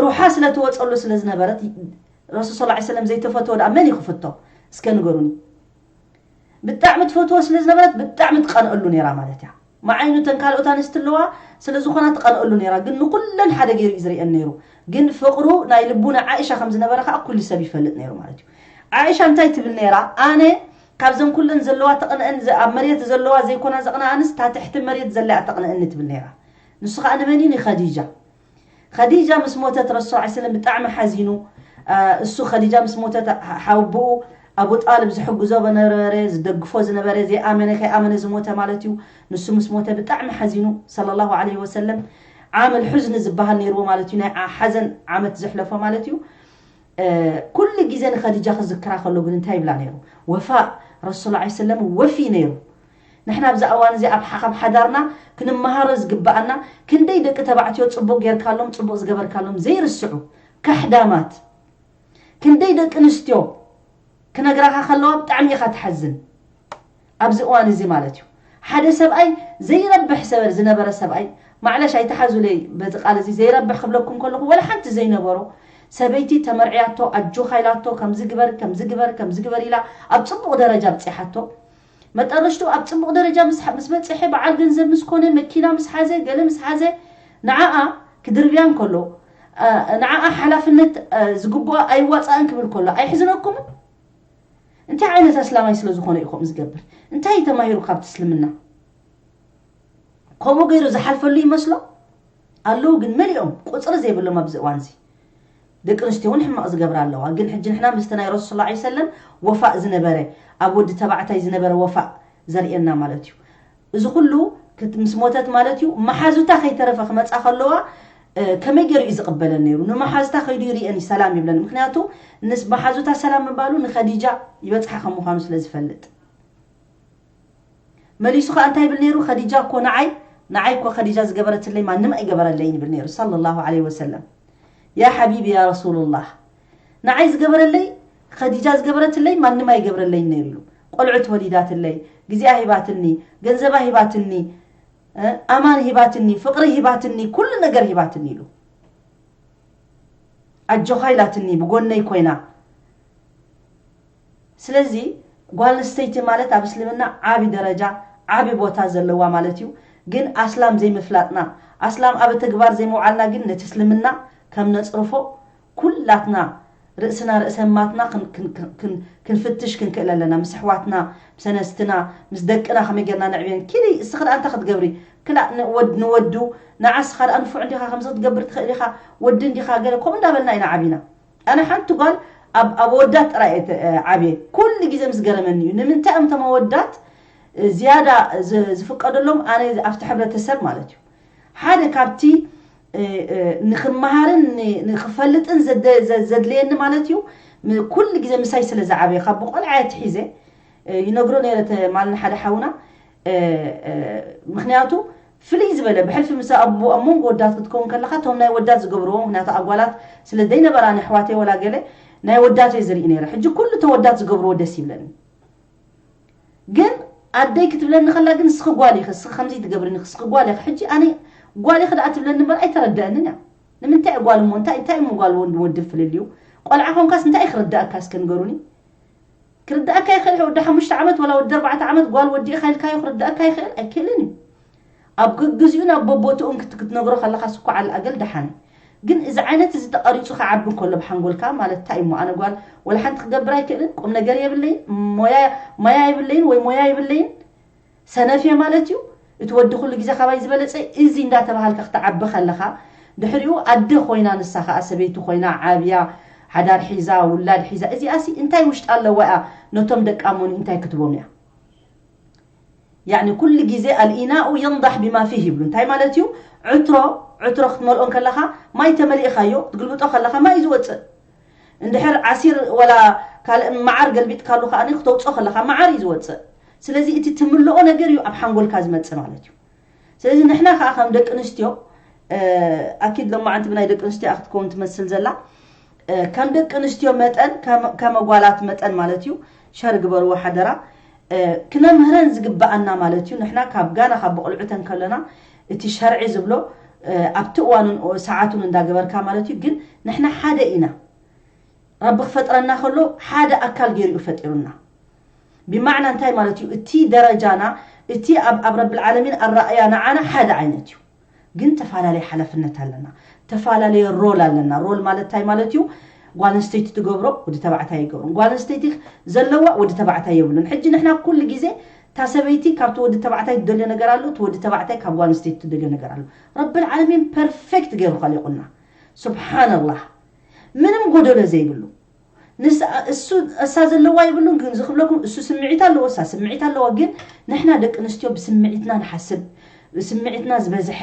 ሩሓ ስለትወፀሉ ስለዝነበረት ረሱል ስ ሰለም ዘይተፈትዎ ደኣ መን ይክፍቶ እስከ ንገሩኒ። ብጣዕሚ ትፈትዎ ስለ ዝነበረት ብጣዕሚ ትቀንአሉ ነይራ ማለት እያ። መዓይኑ ተን ካልኦት ኣንስቲ ኣለዋ ስለ ዝኾና ትቀንአሉ ነይራ፣ ግን ንኩለን ሓደ ገይሩ እዩ ዝርእየን ነይሩ። ግን ፍቅሩ ናይ ልቡ ንዓኢሻ ከም ዝነበረ ከዓ ኩሉ ሰብ ይፈልጥ ነይሩ ማለት እዩ። ዓኢሻ እንታይ ትብል ነይራ? ኣነ ካብዘን ኩለን ዘለዋ ተቅንአን ኣብ መሬት ዘለዋ ዘይኮና ዘቅንኣንስ እታ ትሕቲ መሬት ዘላ እያ ተቅንአኒ ትብል ነይራ። ንሱ ከዓ ንመን እዩ? ንኸዲጃ። ኸዲጃ ምስ ሞተት ረሱል ስ ሰለም ብጣዕሚ ሓዚኑ። እሱ ኸዲጃ ምስ ሞተት ሓውብኡ ኣቡ ጣልብ ዝሕግዞ በነበረ ዝደግፎ ዝነበረ ዘይኣመነ ከይኣመነ ዝሞተ ማለት እዩ። ንሱ ምስ ሞተ ብጣዕሚ ሓዚኑ ሰለላሁ ዐለይሂ ወሰለም ዓመል ሑዝኒ ዝበሃል ነይርዎ ማለት እዩ። ናይ ሓዘን ዓመት ዘሕለፎ ማለት እዩ። ኩሉ ግዜ ንኸዲጃ ክዝክራ ከሎ ግን እንታይ ይብላ ነይሩ? ወፋእ ረሱል ስ ሰለም ወፊ ነይሩ። ንሕና ኣብዚ እዋን እዚ ኣብ ሓኻብ ሓዳርና ክንመሃሮ ዝግበኣና ክንደይ ደቂ ተባዕትዮ ፅቡቕ ጌርካሎም ፅቡቕ ዝገበርካሎም ዘይርስዑ ካሕዳማት ክንደይ ደቂ ኣንስትዮ ክነግራኻ ከለዋ ብጣዕሚ ኢኻ ትሓዝን። ኣብዚ እዋን እዚ ማለት እዩ ሓደ ሰብኣይ ዘይረብሕ ሰበል ዝነበረ ሰብኣይ ማዕለሽ ኣይተሓዙለይ በዚ ቃል እዚ ዘይረብሕ ክብለኩም ከለኹ ወላ ሓንቲ ዘይነበሮ ሰበይቲ ተመርዕያቶ ኣጆኻ ኢላቶ ከምዚ ግበር ከምዚ ግበር ከምዚ ግበር ኢላ ኣብ ፅቡቕ ደረጃ ኣብፂሓቶ መጠረሽቱ ኣብ ፅቡቕ ደረጃ ምስ በፅሐ በዓል ገንዘብ ምስ ኮነ መኪና ምስ ሓዘ ገለ ምስ ሓዘ ንዓኣ ክድርብያ እንከሎ ንዓኣ ሓላፍነት ዝግብኦ ኣይዋፃእን ክብል ከሎ ኣይሕዝነኩምን? እንታይ ዓይነት ኣስላማይ ስለ ዝኾነ እዩ ከምኡ ዝገብር? እንታይ እዩ ተማሂሩ ካብቲ እስልምና? ከምኡ ገይሩ ዝሓልፈሉ ይመስሎ? ኣለዉ ግን መሊኦም ቁፅሪ ዘይብሎም ኣብዚ እዋን እዚ ደቂ ኣንስትዮ እውን ሕማቕ ዝገብራ ኣለዋ። ግን ሕጂ ንሕና ምስቲ ናይ ረሱል ላ ሰለም ወፋእ ዝነበረ ኣብ ወዲ ተባዕታይ ዝነበረ ወፋእ ዘርእየና ማለት እዩ። እዚ ኩሉ ምስ ሞተት ማለት እዩ መሓዙታ ከይተረፈ ክመፃ ከለዋ ከመይ ገይሩ እዩ ዝቕበለን ነይሩ? ንመሓዙታ ከይዱ ይርእየን እዩ ሰላም ይብለን። ምክንያቱ ምስ መሓዙታ ሰላም ምባሉ ንኸዲጃ ይበፅሓ ከም ምዃኑ ስለ ዝፈልጥ መሊሱ ከዓ እንታይ ይብል ነይሩ? ኸዲጃ እኮ ንዓይ ንዓይ እኮ ኸዲጃ ዝገበረትለይ ማንም ኣይገበረለይን ይብል ነይሩ ሰለላሁ ዐለይሂ ወሰለም። ያ ሓቢቢ ያ ረሱሉላህ ንዓይ ዝገበረለይ ኸዲጃ ዝገበረትለይ ማንም ኣይገብረለይን ነይሩ ኢሉ። ቆልዑት ወሊዳትለይ፣ ግዚኣ ሂባትኒ፣ ገንዘባ ሂባትኒ፣ ኣማን ሂባትኒ፣ ፍቅሪ ሂባትኒ፣ ኩሉ ነገር ሂባትኒ ኢሉ። ኣጆኻ ኢላትኒ ብጎነይ ኮይና። ስለዚ ጓል ኣንስተይቲ ማለት ኣብ እስልምና ዓቢ ደረጃ ዓቢ ቦታ ዘለዋ ማለት እዩ። ግን ኣስላም ዘይምፍላጥና ኣስላም ኣብ ተግባር ዘይምውዓልና ግን ነቲ እስልምና ከም ነፅርፎ ኩላትና ርእስና ርእሰ ማትና ክንፍትሽ ክንክእል ኣለና። ምስ ኣሕዋትና ምስ ኣነስትና ምስ ደቅና ከመይ ጌርና ነዕብየን? ኪዲ እስኺ ደኣ እንታይ ክትገብሪ? ክላእ ንወድ ንወዱ ንዓስኻ ደኣ ንፉዕ እንዲኻ፣ ከምዚ ክትገብር ትኽእል ኢኻ፣ ወዲ እንዲኻ፣ ገለ ከምኡ እንዳበልና ኢና ዓቢና። ኣነ ሓንቲ ጓል ኣብ ኣብ ኣወዳት ጥራይ እየ ተ- ዓብየ። ኩሉ ግዜ ምስ ገረመኒ እዩ። ንምንታይ እዮም እቶም ኣወዳት ዝያዳ ዝ- ዝፍቀደሎም? ኣነ ኣብቲ ሕብረተሰብ ማለት እዩ ሓደ ካብቲ ንክመሃርን ንክፈልጥን ዘድልየኒ ማለት እዩ። ኩሉ ግዜ ምሳይ ስለ ዝዓበየ ካብ ብቆልዓ ትሒዘ ይነግሮ ነረ ማል ሓደ ሓውና። ምክንያቱ ፍልይ ዝበለ ብሕልፊ ምስ ኣብ መንጎ ወዳት ክትከውን ከለካ እቶም ናይ ወዳት ዝገብርዎ ምክንያቱ ኣጓላት ስለ ዘይነበራ ንሕዋተይ ወላ ገለ ናይ ወዳተይ ዝርኢ ነረ። ሕጂ ኩሉ ተወዳት ዝገብርዎ ደስ ይብለኒ። ግን ኣደይ ክትብለኒ ከላ ግን ስኺ ጓል ኢኺ፣ ስኺ ከምዚ ትገብርኒ፣ ስኺ ጓል ኢኺ። ሕጂ ኣነ ጓል ኢኺ ደኣ ትብለኒ እምበር ኣይተረድኣንን እያ። ንምንታይ እየ ጓል እሞ እንታይ እንታይ እሞ ጓል ወንድ ወዲ ፍልልዩ? ቆልዓ ኮንካስ እንታይ ክርዳእካ እስከ ንገሩኒ? ክርዳእካ ይኽእል ወዲ ሓሙሽተ ዓመት ወላ ወዲ ኣርባዕተ ዓመት ጓል ወዲ ኢኻ ኢልካዮ ክርዳእካ ይኽእል ኣይክእልን እዩ። ኣብ ግግዚኡ ናብ በቦትኡን ክትነግሮ ከለኻ ስኳ ዓል ኣገል ደሓነ። ግን እዚ ዓይነት እዚ ተቐሪፁ ክዓቢ እንከሎ ብሓንጎልካ ማለት እንታይ እሞ ኣነ ጓል ወላ ሓንቲ ክገብር ኣይክእልን፣ ቁም ነገር የብለይን፣ ሞያ የብለይን ወይ ሞያ የብለይን ሰነፍ እየ ማለት እዩ። እቲ ወዲ ኩሉ ግዜ ካባይ ዝበለፀ እዚ እንዳተባሃልካ ክትዓቢ ከለኻ ድሕሪኡ ኣደ ኮይና ንሳ ከዓ ሰበይቲ ኮይና ዓብያ ሓዳር ሒዛ ውላድ ሒዛ እዚኣሲ እንታይ ውሽጢ ኣለዋ እያ? ነቶም ደቃ ሞኒ እንታይ ክትቦም እያ? ያኒ ኩሉ ግዜ ኣልኢናኡ የንዳሕ ቢማ ፊህ ይብሉ። እንታይ ማለት እዩ? ዕትሮ ዕትሮ ክትመልኦ ከለኻ ማይ ተመሊእካዮ ክትግልብጦ ከለኻ ማይ እዩ ዝወፅእ። እንድሕር ዓሲር ወላ ካልእ መዓር ገልቢጥካሉ ከዓ ክተውፅኦ ከለኻ መዓር እዩ ዝወፅእ። ስለዚ እቲ ትምልኦ ነገር እዩ ኣብ ሓንጎልካ ዝመፅእ ማለት እዩ። ስለዚ ንሕና ከዓ ከም ደቂ ኣንስትዮ ኣኪድ ሎማዓንቲ ብናይ ደቂ ኣንስትዮ ክትከውን ትመስል ዘላ ከም ደቂ ኣንስትዮ መጠን ከመ ጓላት መጠን ማለት እዩ። ሸር ግበርዎ ሓደራ። ክነምህረን ዝግበኣና ማለት እዩ። ንሕና ካብ ጋና ካብ ብቕልዑተን ከለና እቲ ሸርዒ ዝብሎ ኣብቲ እዋኑን ሰዓቱን እንዳገበርካ ማለት እዩ። ግን ንሕና ሓደ ኢና። ረቢ ክፈጥረና ከሎ ሓደ ኣካል ገይሩ እዩ ፈጢሩና። ብማዕና እንታይ ማለት እዩ? እቲ ደረጃና እቲ ኣብ ኣብ ረብል ዓለሚን ኣረኣያ ንዓና ሓደ ዓይነት እዩ። ግን ተፈላለየ ሓላፍነት ኣለና፣ ተፈላለየ ሮል ኣለና። ሮል ማለት እንታይ ማለት እዩ? ጓል ኣንስተይቲ ትገብሮ ወዲ ተባዕታይ ይገብሮ፣ ጓል ኣንስተይቲ ዘለዋ ወዲ ተባዕታይ የብሉን። ሕጂ ንሕና ኩሉ ግዜ እታ ሰበይቲ ካብቲ ወዲ ተባዕታይ ትደልዮ ነገር ኣሎ፣ እቲ ወዲ ተባዕታይ ካብ ጓል ኣንስተይቲ ትደልዮ ነገር ኣሎ። ረብል ዓለሚን ፐርፌክት ገይሩ ኸሊቑና። ሱብሓነላህ፣ ምንም ጎደሎ ዘይብሉ። ንስ እሱ እሳ ዘለዋ ይብሉን ግን ዝኽብለኩም እሱ ስምዒት ኣለዎ እሳ ስምዒት ኣለዋ። ግን ንሕና ደቂ ኣንስትዮ ብስምዒትና ንሓስብ፣ ብስምዒትና ዝበዝሐ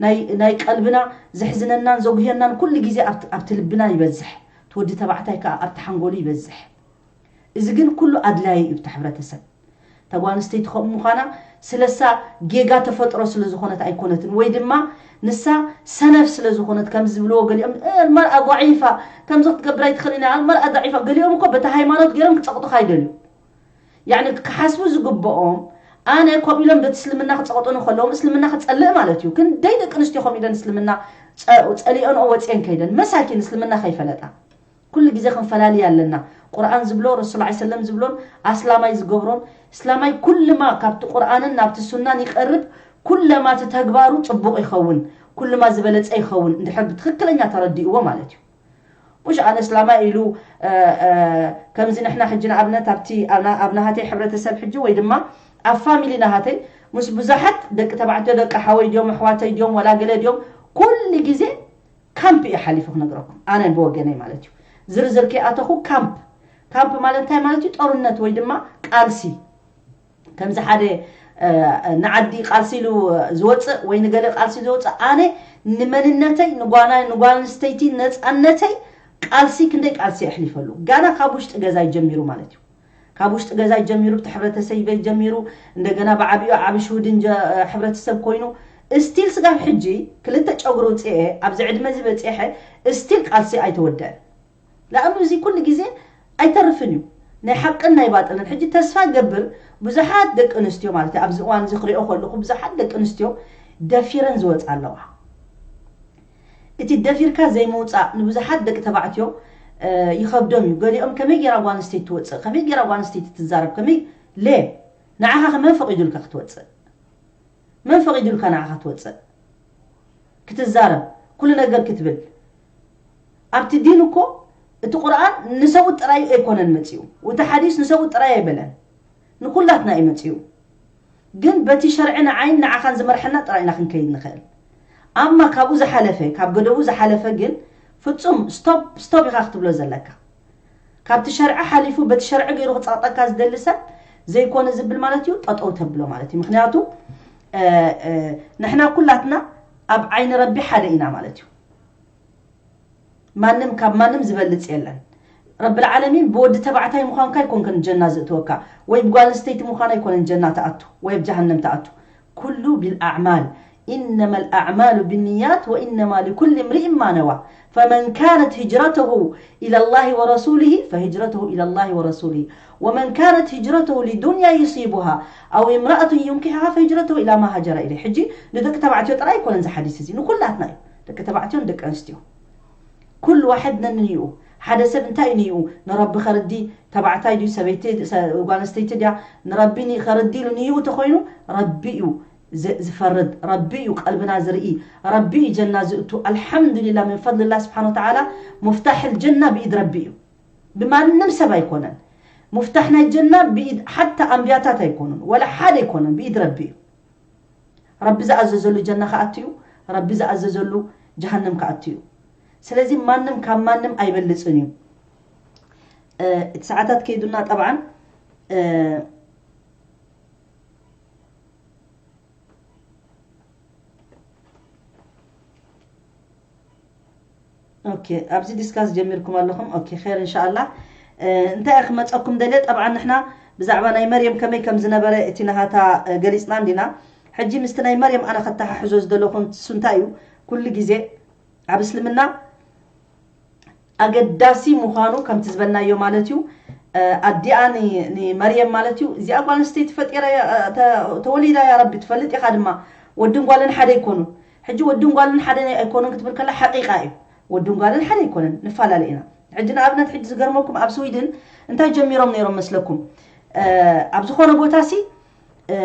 ናይ ናይ ቀልብና ዘሕዝነናን ዘጉህየናን ኩሉ ግዜ ኣብቲ ኣብቲ ልብና ይበዝሕ። እቲ ወዲ ተባዕታይ ከዓ ኣብቲ ሓንጎሉ ይበዝሕ። እዚ ግን ኩሉ ኣድላዪ እዩ ኣብቲ ሕብረተሰብ። እታ ጓል ኣንስተይቲ ከምኡ ምዃና ስለሳ ጌጋ ተፈጥሮ ስለ ዝኾነት ኣይኮነትን ወይ ድማ ንሳ ሰነፍ ስለ ዝኾነት ከም ዝብልዎ ገሊኦም ኣልመርኣ ضعيفة ከምዚ ክትገብር ኣይትኽእልን እያ ኣልመርኣ ضعيفة ገሊኦም እኮ በቲ ሃይማኖት ገይሮም ክፀቕጡኻ ይደልዩ። ያዕኒ ክሓስቡ ዝግብኦም ኣነ ከምኡ ኢሎም በቲ እስልምና ክፀቕጡኒ ከለዎም እስልምና ክፀልእ ማለት እዩ። ክንደይ ደቂ ኣንስትዮ ከምኡ ኢለን እስልምና ፀሊኦንኦ ወፅየን ከይደን መሳኪን እስልምና ከይፈለጣ ኩሉ ግዜ ክንፈላልይ ኣለና። ቁርኣን ዝብሎ ረሱል ላ ሰለም ዝብሎን ኣስላማይ ዝገብሮን እስላማይ ኩልማ ካብቲ ቁርኣንን ናብቲ ሱናን ይቀርብ። ኩለማ እቲ ተግባሩ ፅቡቕ ይኸውን፣ ኩልማ ዝበለፀ ይኸውን እንድሕር ብትክክለኛ ተረዲእዎ ማለት እዩ። ሙሽ ኣነ እስላማይ ኢሉ ከምዚ ንሕና ሕጂ ንኣብነት ኣብቲ ኣብ ናሃተይ ሕብረተሰብ ሕጂ ወይ ድማ ኣብ ፋሚሊ ናሃተይ ምስ ብዙሓት ደቂ ተባዕትዮ ደቂ ሓወይ ድዮም ኣሕዋተይ ድዮም ወላ ገለ ድዮም ኩሉ ግዜ ካምፕ እየ ሓሊፉ ክነግረኩም ኣነ ብወገነይ ማለት እዩ። ዝርዝር ከይኣተኹ ካምፕ ካምፕ ማለት እንታይ ማለት እዩ? ጦርነት ወይ ድማ ቃልሲ ከምዚ ሓደ ንዓዲ ቃልሲ ኢሉ ዝወፅእ ወይ ንገለ ቃልሲ ዝወፅእ ኣነ ንመንነተይ ንጓና ንጓል ኣንስተይቲ ነፃነተይ ቃልሲ ክንደይ ቃልሲ ኣሕሊፈሉ ጋና ካብ ውሽጢ ገዛይ ጀሚሩ ማለት እዩ። ካብ ውሽጢ ገዛይ ጀሚሩ ብቲ ሕብረተሰይበይ ጀሚሩ እንደገና ብዓብዩ ዓብ ሽውድን ሕብረተሰብ ኮይኑ እስቲል ስጋብ ሕጂ ክልተ ጨጉሪ ውፅኤ ኣብዚ ዕድመ ዝበፅሐ እስቲል ቃልሲ ኣይተወደአን። ላእኑ እዚ ኩሉ ግዜ ኣይተርፍን እዩ ናይ ሓቅን ናይ ባጥልን ሕጂ ተስፋ ገብር ብዙሓት ደቂ ኣንስትዮ ማለት ኣብዚ እዋን እዚ ክሪኦ ከለኹ ብዙሓት ደቂ ኣንስትዮ ደፊረን ዝወፃ ኣለዋ። እቲ ደፊርካ ዘይምውፃእ ንብዙሓት ደቂ ተባዕትዮ ይኸብዶም እዩ። ገሊኦም ከመይ ገይራ ጓል ኣንስተይቲ ትወፅእ፣ ከመይ ገይራ ጓል ኣንስተይቲ ትዛረብ፣ ከመይ ለ ንዓኻ ከ መን ፈቒዱልካ ክትወፅእ? መን ፈቒዱልካ ንዓኻ ክትወፅእ? ክትዛረብ፣ ኩሉ ነገር ክትብል። ኣብቲ ዲን እኮ እቲ ቁርኣን ንሰብኡት ጥራይ ኣይኮነን መፂኡ፣ እቲ ሓዲስ ንሰብኡት ጥራይ ኣይበለን፣ ንኩላትና እዩ መፂኡ። ግን በቲ ሸርዕን ዓይን ንዓኻን ዝመርሐና ጥራይ ኢና ክንከይድ ንኽእል። ኣማ ካብኡ ዝሓለፈ፣ ካብ ገደቡ ዝሓለፈ ግን ፍጹም ስቶፕ፣ ስቶፕ ኢኻ ክትብሎ ዘለካ። ካብቲ ሸርዒ ሓሊፉ በቲ ሸርዒ ገይሩ ክጸቕጠካ ዝደሊ ሰብ ዘይኮነ ዝብል ማለት እዩ፣ ጠጠው ተብሎ ማለት እዩ። ምኽንያቱ፣ እ፣ እ፣ ንሕና ኩላትና ኣብ ዓይኒ ረቢ ሓደ ኢና ማለት እዩ። ማንም ካብ ማንም ዝበልጽ የለን። ረብል ዓለሚን ብወዲ ተባዕታይ ምዃንካ ኣይኮንከን ጀና ዝእትወካ፣ ወይ ብጓል ኣንስተይቲ ምዃን ኣይኮነን ጀና ትኣቱ ወይ ኣብ ጀሃነም ትኣቱ። ኩሉ ቢልኣዕማል፣ ኢነማ ልኣዕማሉ ብንያት ወኢነማ ሊኩል እምሪእን ማ ነዋ። ፈመን ካነት ሂጅረተሁ ኢለላሂ ወረሱሊሂ ፈሂጅረተሁ ኢለላሂ ወረሱሊሂ፣ ወመን ካነት ሂጅረተሁ ሊዱንያ ዩሲቡሃ ኣው እምረኣቱን ዩንኪሑሃ ፈሂጅረተሁ ኢላ ማ ሃጀረ ኢለይህ። ሕጂ ንደቂ ተባዕትዮ ጥራይ ኣይኮነን እዚ ሓዲስ እዚ፣ ንኩላትና እዩ። ደቂ ተባዕትዮን ደቂ ኣንስትዮ ኩሉ ዋሕድ ነንንይኡ። ሓደ ሰብ እንታይ እዩ ንይኡ? ንረቢ ከርዲ፣ ተባዕታይ ድዩ ሰበይቲ፣ ሰ-፣ ጓል ኣንስተይቲ ድያ? ንረቢ ኒ-፣ ከርዲ ኢሉ ንይኡ ተኾይኑ፣ ረቢ እዩ ዝ-፣ ዝፈርድ፣ ረቢ እዩ ቀልብና ዝርኢ፣ ረቢ እዩ ጀና ዝእቱ። ኣልሓምዱሊላ፣ ምን ፈድልላ ስብሓን ወተዓላ፣ ሙፍታሕ ልጀና ብኢድ ረቢ እዩ። ብማንም ሰብ ኣይኮነን። ሙፍታሕ ናይ ጀና ብኢድ ሓታ ኣንብያታት ኣይኮኑን፣ ወላ ሓደ ኣይኮነን፣ ብኢድ ረቢ እዩ። ረቢ ዝኣዘዘሉ ጀና ክኣቱ እዩ፣ ረቢ ዝኣዘዘሉ ጀሃነም ክኣቱ እዩ። ስለዚ ማንም ካብ ማንም ኣይበልጽን እዩ። እ፣ እቲ ሰዓታት ከይዱና ጠብዓን፣ እ፣ ኦኬ፣ ኣብዚ ዲስካስ ጀሚርኩም ኣለኹም። ኦኬ፣ ኸይር እንሻኣላህ። እ፣ እንታይ እየ ክመፀኩም ደልየ? ጠብዓን ንሕና ብዛዕባ ናይ መርየም ከመይ ከም ዝነበረ እቲ ናሃታ፣ እ፣ ገሊፅና እንዲና። ሕጂ ምስቲ ናይ መርየም ኣነ ከተሓሕዞ ዝደለኹ ንሱ እንታይ እዩ? ኩሉ ግዜ ኣብ እስልምና ኣገዳሲ ምዃኑ ከምቲ ዝበልናዮ ማለት እዩ። እ፣ ኣዲኣ ን-፣ ንመርየም ማለት እዩ፣ እዚኣ ጓል ኣንስተይቲ ፈጢረ፣ እ፣ ተ-፣ ተወሊዳ እያ ረቢ፣ ትፈልጥ ኢኻ ድማ። ወድን ጓልን ሓደ ኣይኮኑን። ሕጂ ወድን ጓልን ሓደ ኣይኮኑን ክትብል ከላ ሓቂቃ እዩ። ወድን ጓልን ሓደ ኣይኮነን፣ ንፈላለ ኢና። ሕጂ ንኣብነት ሕጂ ዝገርመኩም ኣብ ስዊድን እንታይ ጀሚሮም ነይሮም መስለኩም? እ፣ ኣብ ዝኾነ ቦታ ሲ፣ እ፣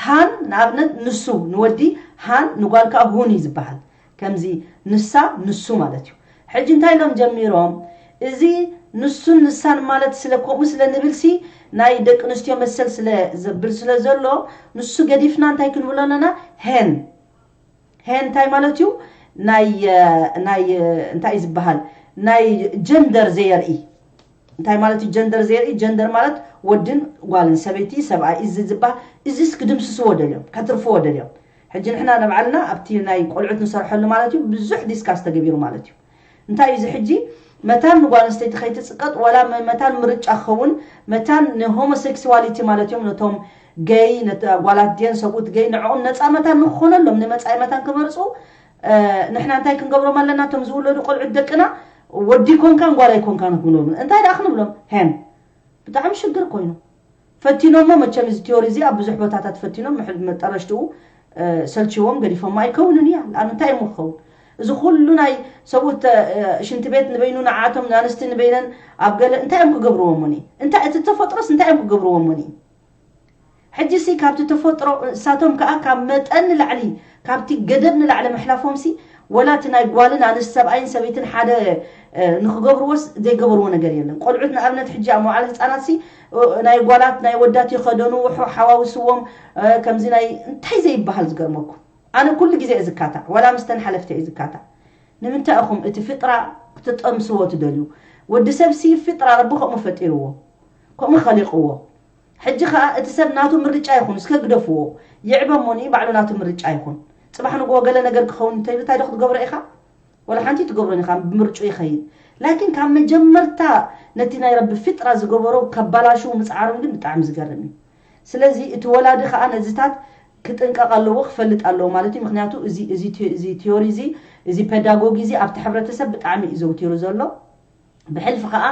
ሃን ንኣብነት ንሱ ንወዲ ሃን ንጓል ከዓ ሁን እዩ ዝበሃል። ከምዚ ንሳ ንሱ ማለት እዩ። ሕጂ እንታይ ኢሎም ጀሚሮም? እዚ ንሱን ንሳን ማለት ስለ ከምኡ ስለ ንብል ሲ ናይ ደቂ ኣንስትዮ መሰል ስለ ዘብል ስለ ዘሎ ንሱ ገዲፍና እንታይ ክንብሎ ኣለና? ሄን። ሄን እንታይ ማለት እዩ? ናይ፣ እ፣ ናይ፣ እ፣ እንታይ እዩ ዝበሃል? ናይ ጀንደር ዘየርኢ። እንታይ ማለት እዩ ጀንደር ዘየርኢ? ጀንደር ማለት ወድን ጓልን፣ ሰበይቲ ሰብኣይ፣ እዚ ዝበሃል እዚስ ክድምስስዎ ደልዮም፣ ከትርፍዎ ደልዮም። ሕጂ ንሕና ንባዕልና ኣብቲ ናይ ቆልዑት ንሰርሐሉ ማለት እዩ ብዙሕ ዲስካስ ተገቢሩ ማለት እዩ። እንታይ እዩ እዚ ሕጂ? መታን ንጓል ኣንስተይቲ ከይትጽቀጥ፣ ዋላ መ-፣ መታን ምርጫ ክኸውን፣ መታን ንሆሞሴክስዋሊቲ ማለት እዮም፣ ነቶም ገይ፣ ነቲ ጓላት ድየን ሰብኡት ገይ፣ ንዕኦም ነጻ መታን ንክኾነሎም፣ ንመጻኢ መታን ክመርጹ፣ እ፣ ንሕና እንታይ ክንገብሮም ኣለና? እቶም ዝውለዱ ቆልዑት ደቅና፣ ወዲ ኮንካን ጓል ኣይኮንካን ክንብሎም። እንታይ ደኣ ክንብሎም? ሄን። ብጣዕሚ ሽግር ኮይኑ። ፈቲኖሞ መቸም እዚ ቲዮሪ እዚ ኣብ ብዙሕ ቦታታት ፈቲኖም፣ ምሕ-፣ መጠረሽትኡ፣ እ፣ ሰልችዎም ገዲፎሞ ኣይከውንን እያ። ለኣኑ እንታይ እዮም ክኸውን? እዚ ኩሉ ናይ ሰብኡት፣ እ፣ ሽንቲ ቤት ንበይኑ ንዓቶም፣ ንኣንስቲ ንበይነን ኣብ ገለ እንታይ እዮም ክገብርዎምኒ? እንታይ እቲ ተፈጥሮስ እንታይ እዮም ክገብርዎምኒ? ሕጂ ሲ ካብቲ ተፈጥሮ እሳቶም ከኣ ካብ መጠን ንላዕሊ፣ ካብቲ ገደብ ንላዕሊ ምሕላፎም ሲ፣ ወላ እቲ ናይ ጓልን ኣንስ ሰብኣይን ሰበይትን ሓደ፣ እ፣ ንክገብርዎስ ዘይገበርዎ ነገር የለን። ቆልዑት ንኣብነት ሕጂ ኣብ መዋዕለ ህጻናት ሲ፣ እ፣ ናይ ጓላት ናይ ወዳት ይኸደኑ፣ ውሑ ሓዋውስዎም፣ እ፣ ከምዚ ናይ እንታይ ዘይበሃል ዝገርመኩም። ኣነ ኩሉ ግዜ እየ ዝካታዕ፣ ወላ ምስተን ሓለፍቲ እየ ዝካታዕ። ንምንታይ ኢኹም እቲ ፍጥራ ክትጠምስዎ ትደልዩ? ወዲ ሰብ ሲ ፍጥራ ረቢ ከምኡ ፈጢርዎ፣ ከምኡ ኸሊቕዎ። ሕጂ ኸኣ እቲ ሰብ ናቱ ምርጫ ይኹን፣ እስከ ግደፍዎ፣ ይዕበ እሞኒ ባዕሉ ናቱ ምርጫ ይኹን። ጽባሕ ንግሆ ገለ ነገር ክኸውን እንተይሉ እንታይ ዶ ክትገብሮ ኢኻ? ወላ ሓንቲ ትገብሮን ኢኻ፣ ብምርጭኡ ይኸይድ። ላኪን ካብ መጀመርታ ነቲ ናይ ረቢ ፍጥራ ዝገበሮ ከባላሽው ምጽዓሮም ግን ብጣዕሚ ዝገርም እዩ። ስለዚ እቲ ወላዲ ኸኣ ነዚታት ክጥንቀቕ ኣለዎ፣ ክፈልጥ ኣለዎ ማለት እዩ። ምኽንያቱ እዚ፣ እዚ ቲ-፣ እዚ ቲዮሪ እዚ፣ እዚ ፔዳጎጊ እዚ ኣብቲ ሕብረተሰብ ብጣዕሚ እዩ ዘውቲሩ ዘሎ። ብሕልፊ ኸኣ፣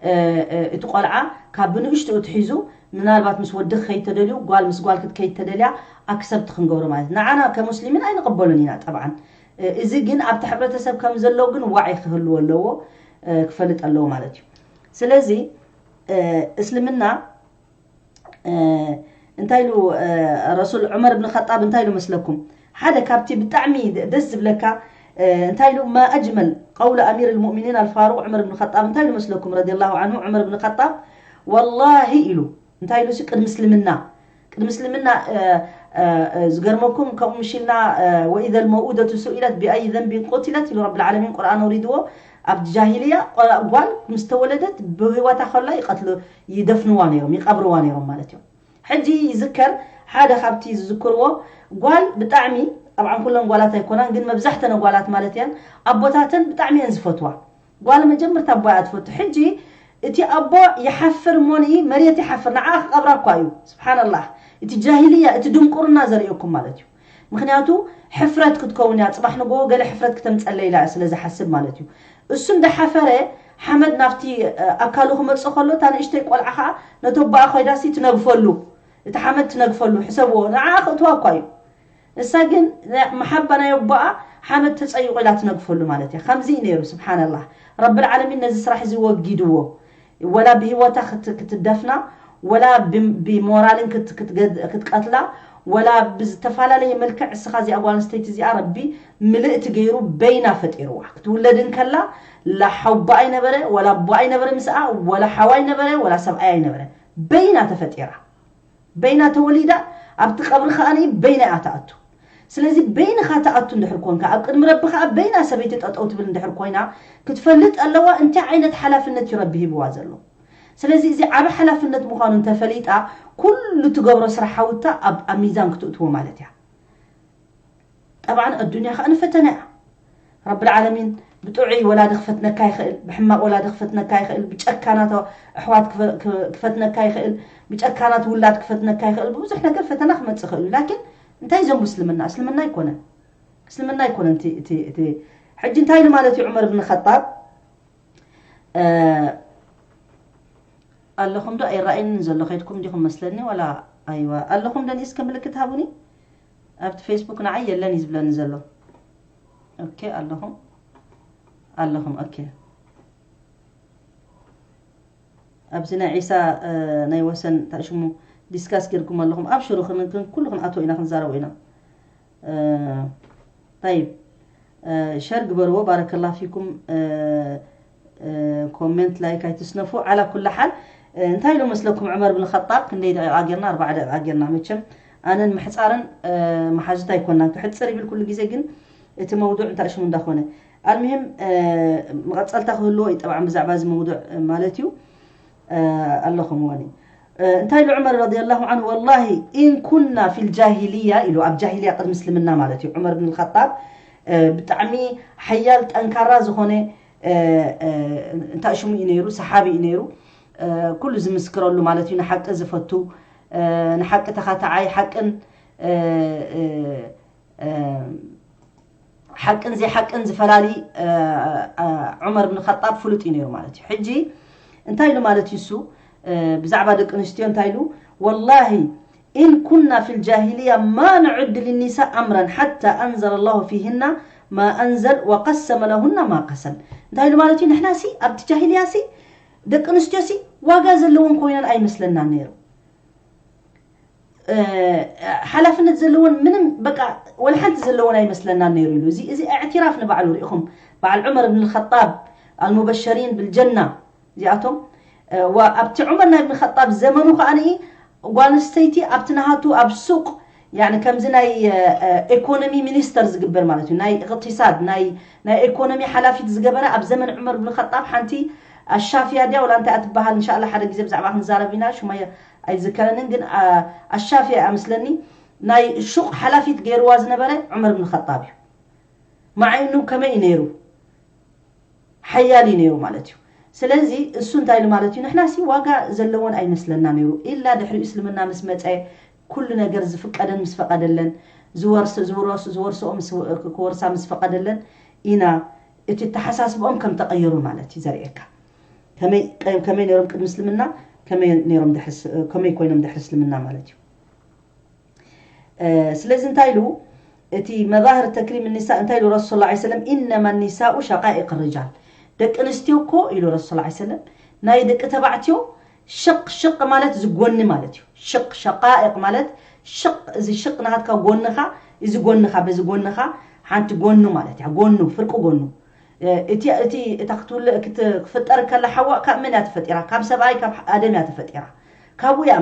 እ፣ እ፣ እቲ ቆልዓ ካብ ብንእሽትኡ ትሒዙ ምናልባት ምስ ወዲ ክኸይድ ተደልዩ፣ ጓል ምስ ጓል ክትከይድ ተደልያ ኣክሰፕት ክንገብሮ ማለት እዩ። ንዓና ከሙስሊሚን ኣይንቕበሉን ኢና ጠብዓን። እ፣ እዚ ግን ኣብቲ ሕብረተሰብ ከም ዘሎ ግን ዋዒ ክህልዎ ኣለዎ፣ እ፣ ክፈልጥ ኣለዎ ማለት እዩ። ስለዚ፣ እ፣ እስልምና እ፣ እንታይ ኢሉ፣ እ፣ ረሱል ዑመር እብን ኸጣብ እንታይ ኢሉ መስለኩም? ሓደ ካብቲ ብጣዕሚ ደ-፣ ደስ ዝብለካ፣ እ፣ እንታይ ኢሉ፣ ማ ኣጅመል ቀውለ ኣሚር ልሙእሚኒን ኣልፋሩቅ ዑመር እብን ኸጣብ እንታይ ኢሉ መስለኩም? ረዲየላሁ ዓንሁ ዑመር እብን ኸጣብ ወላሂ ኢሉ፣ እንታይ ኢሉ ሲ ቅድሚ እስልምና፣ ቅድሚ እስልምና ዝገርመኩም ከምኡ ምሽልና ወኢዘ ልመውኡደቱ ሱኢለት ብኣይ ዘንቢን ቆትለት ኢሉ ረብ ልዓለሚን ቁርኣን ኣውሪድዎ። ኣብ ጃሂልያ ጓል ምስ ተወለደት ብህይወታ ከላ ይቀትሉ፣ ይደፍንዋ ነይሮም፣ ይቀብርዋ ነይሮም ማለት እዮም። ሕጂ ይዝከር ሓደ ካብቲ ዝዝክርዎ ጓል ብጣዕሚ፣ ጠብዓን ኩለን ጓላት ኣይኮናን ግን መብዛሕተን ጓላት ማለት እየን፣ ኣቦታተን ብጣዕሚ እየን ዝፈትዋ። ጓል መጀመርታ ኣቦ እያ ትፈቱ። ሕጂ እቲ ኣቦ ይሓፍር እሞኒ መሬት ይሓፍር፣ ንዓ ክቐብራ እኳ እዩ። ስብሓንላህ፣ እቲ ጃሂልያ፣ እቲ ድንቁርና ዘርእየኩም ማለት እዩ። ምክንያቱ ሕፍረት ክትከውን እያ፣ ፅባሕ ንጎ ገለ ሕፍረት ክተምፀለ ኢላ ስለ ዝሓስብ ማለት እዩ። እሱ እንዳሓፈረ ሓመድ ናብቲ ኣካሉ ክመፅእ ከሎ እታ ንእሽተይ ቆልዓ ከዓ ነቲ ኣቦኣ ኮይዳሲ ትነግፈሉ፣ እቲ ሓመድ ትነግፈሉ። ሕሰብዎ፣ ንዓ ክእትዋ እኳ እዩ። እሳ ግን መሓባ ናይ ኣቦኣ ሓመድ ተጸይቑ ኢላ ትነግፈሉ ማለት እያ። ከምዚ እዩ ነይሩ። ስብሓንላህ፣ ረብል ዓለሚን ነዚ ስራሕ እዚ ወጊድዎ። ወላ ብህይወታ ክትደፍና፣ ወላ ብሞራልን ክትቀትላ፣ ወላ ብዝተፈላለየ መልክዕ እስኻ እዚኣ ጓል ኣንስተይቲ እዚኣ ረቢ ምልእቲ ገይሩ በይና ፈጢርዋ። ክትውለድ እንከላ ላ ሓውባ ኣይነበረ፣ ወላ ኣቦ ኣይነበረ ምስኣ፣ ወላ ሓው ኣይነበረ፣ ወላ ሰብኣይ ኣይነበረ። በይና ተፈጢራ። በይና ተወሊዳ ኣብቲ ቀብሪ ከኣ በይና እያ ትኣቱ። ስለዚ በይንኻ ትኣቱ እንድሕር ኮንካ፣ ኣብ ቅድሚ ረቢ ከኣ በይና ሰበይቲ ጠጠው ትብል እንድሕር ኮይና ክትፈልጥ ኣለዋ እንታይ ዓይነት ሓላፍነት እዩ ረቢ ሂብዋ ዘሎ። ስለዚ እዚ ዓቢ ሓላፍነት ምዃኑ እንተፈሊጣ ኩሉ ትገብሮ ስራሕ ሓውታ ኣብ ኣብ ሚዛን ክትእትዎ ማለት እያ። ጠብዓን ኣዱንያ ከኣ ንፈተና እያ። ረብል ዓለሚን ብጥዑይ ወላዲ ክፈትነካ ይኽእል፣ ብሕማቕ ወላዲ ክፈትነካ ይኽእል፣ ብጨካናት ኣሕዋት ክፈትነካ ይኽእል፣ ብጨካናት ውላድ ክፈትነካ ይኽእል፣ ብብዙሕ ነገር ፈተና ክመጽእ ይኽእል እዩ። ላኪን እንታይ ዘንቡ እስልምና? እስልምና ኣይኮነን። እስልምና ኣይኮነን እቲ እቲ እቲ ሕጂ እንታይ ኢሉ ማለት እዩ ዑመር ብን ኸጣብ ኣለኹም ዶ ኣይረኣይን ዘሎ ከይድኩም ዲኹም መስለኒ ዋላ ኣይዋ ኣለኹም ዶ እስከ ምልክት ሃቡኒ ኣብቲ ፌስቡክ ንዓይ የለን እዩ ዝብለኒ ዘሎ ኦኬ ኣለኹም ኣለኹም ኦኬ ኣብዚ ናይ ዒሳ ናይ ወሰን ታሽሙ ዲስካስ ጌርኩም ኣለኹም ኣብሽሩ ኩሉ ክንኣቶ ኢና ክንዛረቡ ኢና طيب ሸር ግበርዎ ባረከላ ፊኩም ኮሜንት ላይክ ኣይትስነፉ ዓላ ኩላ ሓል እንታይ ኢሉ መስለኩም ዑመር ብን ኸጣብ ክንደይ ደቂቃ ጌርና ኣርባዓ ደቂቃ ጌርና መቸም ኣነን ምሕፃርን መሓዙት ኣይኮናን ክሕፅር ይብል ኩሉ ግዜ ግን እቲ መውዱዕ እንታይ ሽሙ እንዳኾነ ኣልምሂም መቐፀልታ ክህልዎ እዩ ጠብዓ ብዛዕባ እዚ መውዱዕ ማለት እዩ ኣለኹም ወኒ እንታይ ኢሉ ዑመር ረዲየላሁ ዓንሁ ወላሂ ኢን ኩና ፊል ጃሂልያ ኢሉ ኣብ ጃሂልያ ቅድሚ እስልምና ማለት እዩ ዑመር ብን ኸጣብ ብጣዕሚ ሓያል ጠንካራ ዝኾነ እንታይ ሽሙ እዩ ነይሩ ሰሓቢ እዩ ነይሩ ኩሉ ዝምስክረሉ ማለት እዩ ንሓቂ ዝፈቱ ንሓቂ ተኻታዓይ ሓቅን ሓቅን ዘይሓቅን ዝፈላሊ ዑመር ብን ኸጣብ ፍሉጥ እዩ ነይሩ ማለት እዩ ሕጂ እንታይ ኢሉ ማለት እዩ እሱ ብዛዕባ ደቂ ኣንስትዮ እንታይ ኢሉ ወላሂ إن كنا في الجاهلية ما نعد للنساء أمرا حتى أنزل الله فيهن ما أنزل وقسم لهن ما قسم እንታይ ኢሉ ማለት እዩ ንሕና ሲ ኣብቲ ጃሂልያ ሲ ደቂ ኣንስትዮ ሲ ዋጋ ዘለውን ኮይነን ኣይመስለናን ነይሩ ሓላፍነት ዘለዎን ምንም በቃ ወላ ሓንቲ ዘለዎን ኣይመስለናን ነይሩ ኢሉ እዚ እዚ اعتراف ንባዕሉ ሪኢኹም በዓል ዑመር ብን الخطاب المبشرين بالجنة እዚኣቶም ኣብቲ ዑመር ናይ ብን ኸጣብ ዘመኑ ከኣ ጓል ኣንስተይቲ ኣብቲ ናሃቱ ኣብ ሱቅ ያኒ ከምዚ ናይ ኢኮኖሚ ሚኒስተር ዝግበር ማለት እዩ ናይ እቅትሳድ ናይ ናይ ኢኮኖሚ ሓላፊት ዝገበረ ኣብ ዘመን ዑመር ብን ኸጣብ ሓንቲ ኣሻፍያ ድያ ወላ እንታይ ኣትበሃል እንሻላ ሓደ ግዜ ብዛዕባ ክንዛረብ ኢና ሽማ ኣይዝከረንን ግን ኣሻፍያ እያ ምስለኒ ናይ ሹቅ ሓላፊት ገይርዋ ዝነበረ ዑመር ብን ኸጣብ እዩ ማዓይኑ ከመይ እዩ ነይሩ ሓያል እዩ ነይሩ ማለት እዩ ስለዚ እሱ እንታይ ኢሉ ማለት እዩ ንሕና ሲ ዋጋ ዘለዎን ኣይመስለና ነይሩ ኢላ ድሕሪ እስልምና ምስ መፀ ኩሉ ነገር ዝፍቀደን ምስ ፈቀደለን ዝወርስ ዝወርስ ዝወርሶ ክወርሳ ምስ ፈቀደለን ኢና እቲ ተሓሳስብኦም ከም ተቀየሩ ማለት እዩ ዘርእየካ ከመይ ከመይ ነይሮም ቅድሚ እስልምና ከመይ ነይሮም ከመይ ኮይኖም ድሕሪ እስልምና ማለት እዩ ስለዚ እንታይ ኢሉ እቲ መዛህር ተክሪም ኒሳ እንታይ ኢሉ ረሱል ላ ሰለም ኢነማ ኒሳኡ ሸቃኢቅ ርጃል ደቂ ኣንስትዮ እኮ ኢሉ ረሱል ላ ሰለም ናይ ደቂ ተባዕትዮ ሽቅ ሽቅ ማለት ዝጎኒ ማለት እዩ ሽቅ ሸቃኢቅ ማለት ሽቅ እዚ ሽቅ ናሃትካ ጎንኻ እዚ ጎንኻ በዚ ጎንኻ ሓንቲ ጎኑ ማለት እያ ጎኑ ፍርቂ ጎኑ እቲ እቲ እታ ክትውለ ክፍጠር ከላ ሓዋ ካብ መን እያ ተፈጢራ ካብ ሰብኣይ ካብ ኣደም እያ ተፈጢራ ካብኡ እያ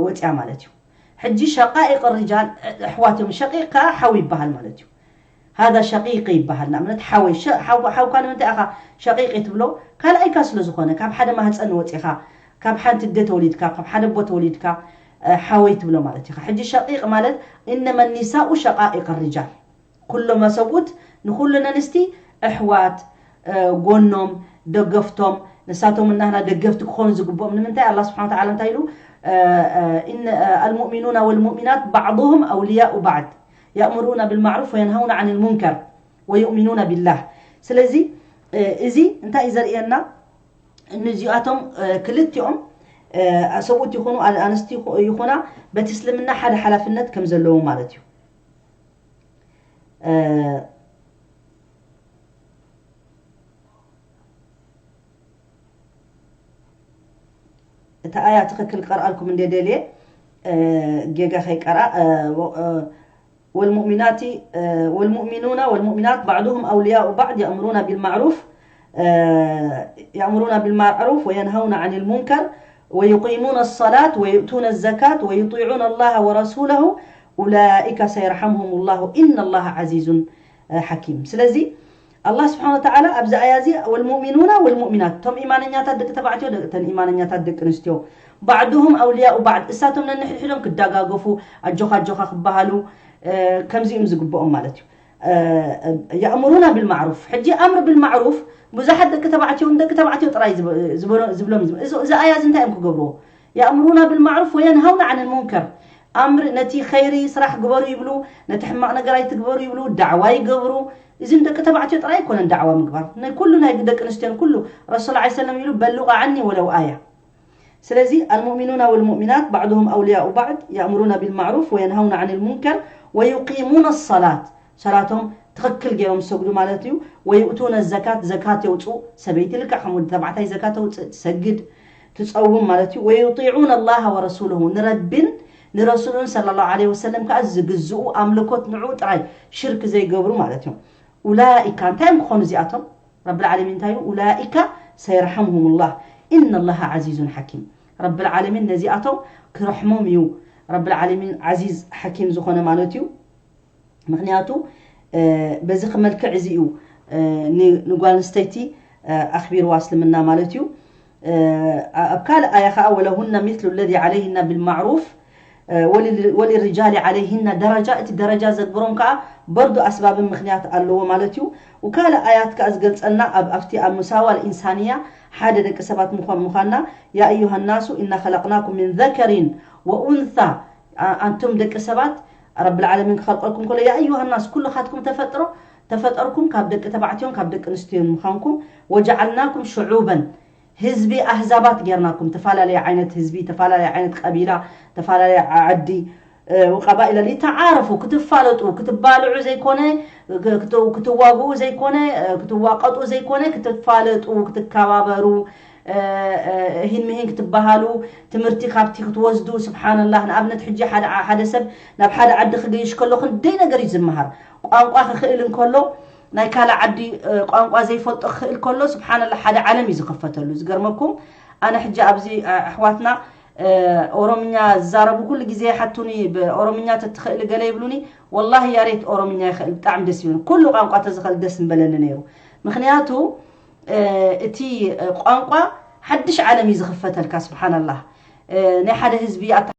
ወፂያ ማለት እዩ ሕጂ ሸቃኢቅ ሪጃል ኣሕዋት እዮም። ሸቂቅ ከዓ ሓው ይበሃል ማለት እዩ። ሃዛ ሸቂቂ ይበሃል። ንኣብነት ሓወይ፣ ሸ-፣ ሓው-፣ ሓውካ ንምንታይ ኢኻ ሸቂቂ ትብሎ? ካልኣይካ ስለ ዝኾነ፣ ካብ ሓደ ማህፀን ወፂኻ፣ ካብ ሓንቲ ኣደ ተወሊድካ፣ ካብ ሓደ ኣቦ ተወሊድካ፣ እ፣ ሓወይ ትብሎ ማለት ኢኻ። ሕጂ ሸቂቅ ማለት እነመ ኒሳኡ ሸቃኢቅ ሪጃል። ኩሎም ሰብኡት ንኹሉ ነንስቲ ኣሕዋት፣ እ፣ ጎኖም፣ ደገፍቶም፣ ንሳቶም እናህና ደገፍቲ ክኾኑ ዝግብኦም። ንምንታይ ኣላህ ስብሓነ ወተዓላ እንታይ ኢሉ? እ፣ እ፣ ኢነ፣ እ፣ ኣልሙእሚኑና ወልሙእሚናት ባዕዱሁም ኣውልያኡ ባዕድ፣ ያእምሩና ብልማዕሩፍ ወየንሃውና ዓን ልሙንከር ወዩእሚኑና ቢላህ። ስለዚ፣ እ፣ እዚ እንታይ እዩ ዘርእየና? እዚኣቶም፣ እ፣ ክልቲኦም፣ እ፣ ሰብኡት ይኹኑ፣ ኣ-፣ ኣንስቲ ይኹ-፣ ይኹና፣ በቲ እስልምና ሓደ ሓላፍነት ከም ዘለዎም ማለት እዩ። እ፣ እታ ኣያ ትኽክል ቀርኣልኩም እንደ ደልየ፣ እ፣ ጌጋ ከይቀርኣ፣ እ፣ ወ-፣ እ፣ والمؤمنات، እ፣ والمؤمنون والمؤمنات بعضهم أولياء بعض يأمرون بالمعروف، እ፣ يأمرون بالمعروف وينهون عن المنكر ويقيمون الصلاة ويؤتون الزكاة ويطيعون الله ورسوله أولئك سيرحمهم الله إن الله عزيز ሓኪም። ስለዚ ኣላህ ስብሓነ ወተዓላ ኣብዚ ኣያ እዚ ወልሙእሚኑና ወልሙእሚናት፣ እቶም ኢማነኛታት ደቂ ተባዕትዮ፣ ደ-፣ እተን ኢማነኛታት ደቂ ኣንስትዮ፣ ባዕዱሁም ኣውልያኡ ባዕድ፣ እሳቶም ነንሕድሕዶም ክደጋገፉ፣ ኣጆኻ ኣጆኻ ክበሃሉ፣ እ፣ ከምዚኦም ዝግብኦም ማለት እዩ። እ፣ ያእምሩና ብልማዕሩፍ። ሕጂ ኣምር ብልማዕሩፍ ብዙሓት ደቂ ተባዕትዮ ንደቂ ተባዕትዮ ጥራይ ዝብ-፣ ዝበሎ-፣ ዝብሎም ዝብ-፣ እዚ፣ እዚ ኣያ እዚ እንታይ እዮም ክገብርዎ? ያእምሩና ብልማዕሩፍ ወየንሃውና ዓን ልሙንከር። ኣምር ነቲ ኸይሪ ስራሕ ግበሩ ይብሉ፣ ነቲ ሕማቕ ነገር ኣይትግበሩ ይብሉ፣ ዳዕዋ ይገብሩ። እዚ ንደቂ ተባዕትዮ ጥራይ ኣይኮነን ዳዕዋ ምግባር። ናይ ኩሉ ናይ ደቂ ኣንስትዮን ኩሉ ረሱል ዐለይሂ ሰለም ይብሉ በልቁ ዓኒ ወለው ኣያ። ስለዚ المؤمنون والمؤمنات بعضهم أولياء بعض يأمرون بالمعروف وينهون عن المنكر ويقيمون الصلاة ሰላቶም ትኽክል ገይሮም ዝሰግዱ ማለት እዩ። ويؤتون الزكاة ዘካት የውፅኡ። ሰበይቲ ልክዕ ከምኡ ተባዕታይ ዘካት ተውፅእ፣ ትሰግድ፣ ትፀውም ማለት እዩ። ويطيعون الله ورسوله ንረቢን ንረሱሉን ሰለላሁ ዐለይሂ ወሰለም ከዓ ዝግዝኡ ኣምልኮት ንዑ ጥራይ ሽርክ ዘይገብሩ ማለት እዮም። أولئك እንታይ እዮም ክኾኑ እዚኣቶም? ረብል ዓለሚን እንታይ እዩ? أولئك سيرحمهم الله إن الله عزيز حكيم። ረብል ዓለሚን ነዚኣቶም ክረሕሞም እዩ። ረብል ዓለሚን ዓዚዝ ሓኪም ዝኾነ ማለት እዩ። ምኽንያቱ፣ እ፣ በዚ መልክዕ እዚ እዩ፣ እ፣ ን-፣ ንጓል ኣንስተይቲ፣ እ፣ ኣኽቢርዋ እስልምና ማለት እዩ። እ፣ ኣብ ካልእ ኣያ ኸዓ ولهن مثل الذي عليهن بالمعروف، እ፣ ወሊ-፣ وللرجال عليهن درجة፣ እቲ ደረጃ ዘግብሮም ከኣ በርዱ ኣስባብን ምኽንያት ኣለዎ ማለት እዩ። ወካልእ ኣያት ከኣ ዝገልጸልና ኣብ፣ ኣብቲ ኣብ ሙሳዋ ልኢንሳንያ ሓደ ደቂ ሰባት ምዃን ምዃንና يا أيها الناس إنا خلقناكم من ذكر وأنثى ኣ-፣ ኣንቱም ደቂ ሰባት ረብል ዓለሚን ክኸልቀልኩም ከሎ يا أيها الناس ኩልኻትኩም ተፈጥሮ ተፈጠርኩም ካብ ደቂ ተባዕትዮን ካብ ደቂ ኣንስትዮን ምዃንኩም وجعلناكم شعوبا ህዝቢ ኣህዛባት ጌርናኩም፣ ተፈላለየ ዓይነት ህዝቢ፣ ተፈላለየ ዓይነት ቀቢላ፣ ተፈላለየ ዓዲ፣ እ፣ ወቀባኢላ ሊተዓረፉ፣ ክትፋለጡ፣ ክትባልዑ ዘይኮነ፣ ክ-፣ ክት-፣ ክትዋግኡ ዘይኮነ፣ እ፣ ክትዋቀጡ ዘይኮነ፣ ክትፋለጡ፣ ክትከባበሩ፣ እ፣ እ፣ ሂን ምሂን ክትበሃሉ፣ ትምህርቲ ካብቲ ክትወስዱ። ስብሓንላህ፣ ንኣብነት ሕጂ ሓደ ዓ-፣ ሓደ ሰብ ናብ ሓደ ዓዲ ክገይሽ ከሎ ክንደይ ነገር እዩ ዝመሃር። ቋንቋ ክኽእል እንከሎ፣ ናይ ካልእ ዓዲ፣ እ፣ ቋንቋ ዘይፈልጦ ክኽእል ከሎ፣ ስብሓንላህ፣ ሓደ ዓለም እዩ ዝኸፈተሉ። ዝገርመኩም፣ ኣነ ሕጂ ኣብዚ፣ እ፣ ኣሕዋትና፣ እ፣ ኦሮምኛ ዝዛረቡ ኩሉ ግዜ ይሓቱኒ፣ "ብኦሮምኛ ተትኽእሊ?" ገለ ይብሉኒ። ወላሂ ያሬት ኦሮምኛ ይኽእል፣ ብጣዕሚ ደስ ይብሉኒ። ኩሉ ቋንቋ ተዝኽእል ደስ ምበለኒ ነይሩ። ምኽንያቱ፣ እ፣ እቲ፣ እ፣ ቋንቋ ሓድሽ ዓለም እዩ ዝኽፈተልካ። ስብሓንላህ፣ እ፣ ናይ ሓደ ህዝቢ ኣታ-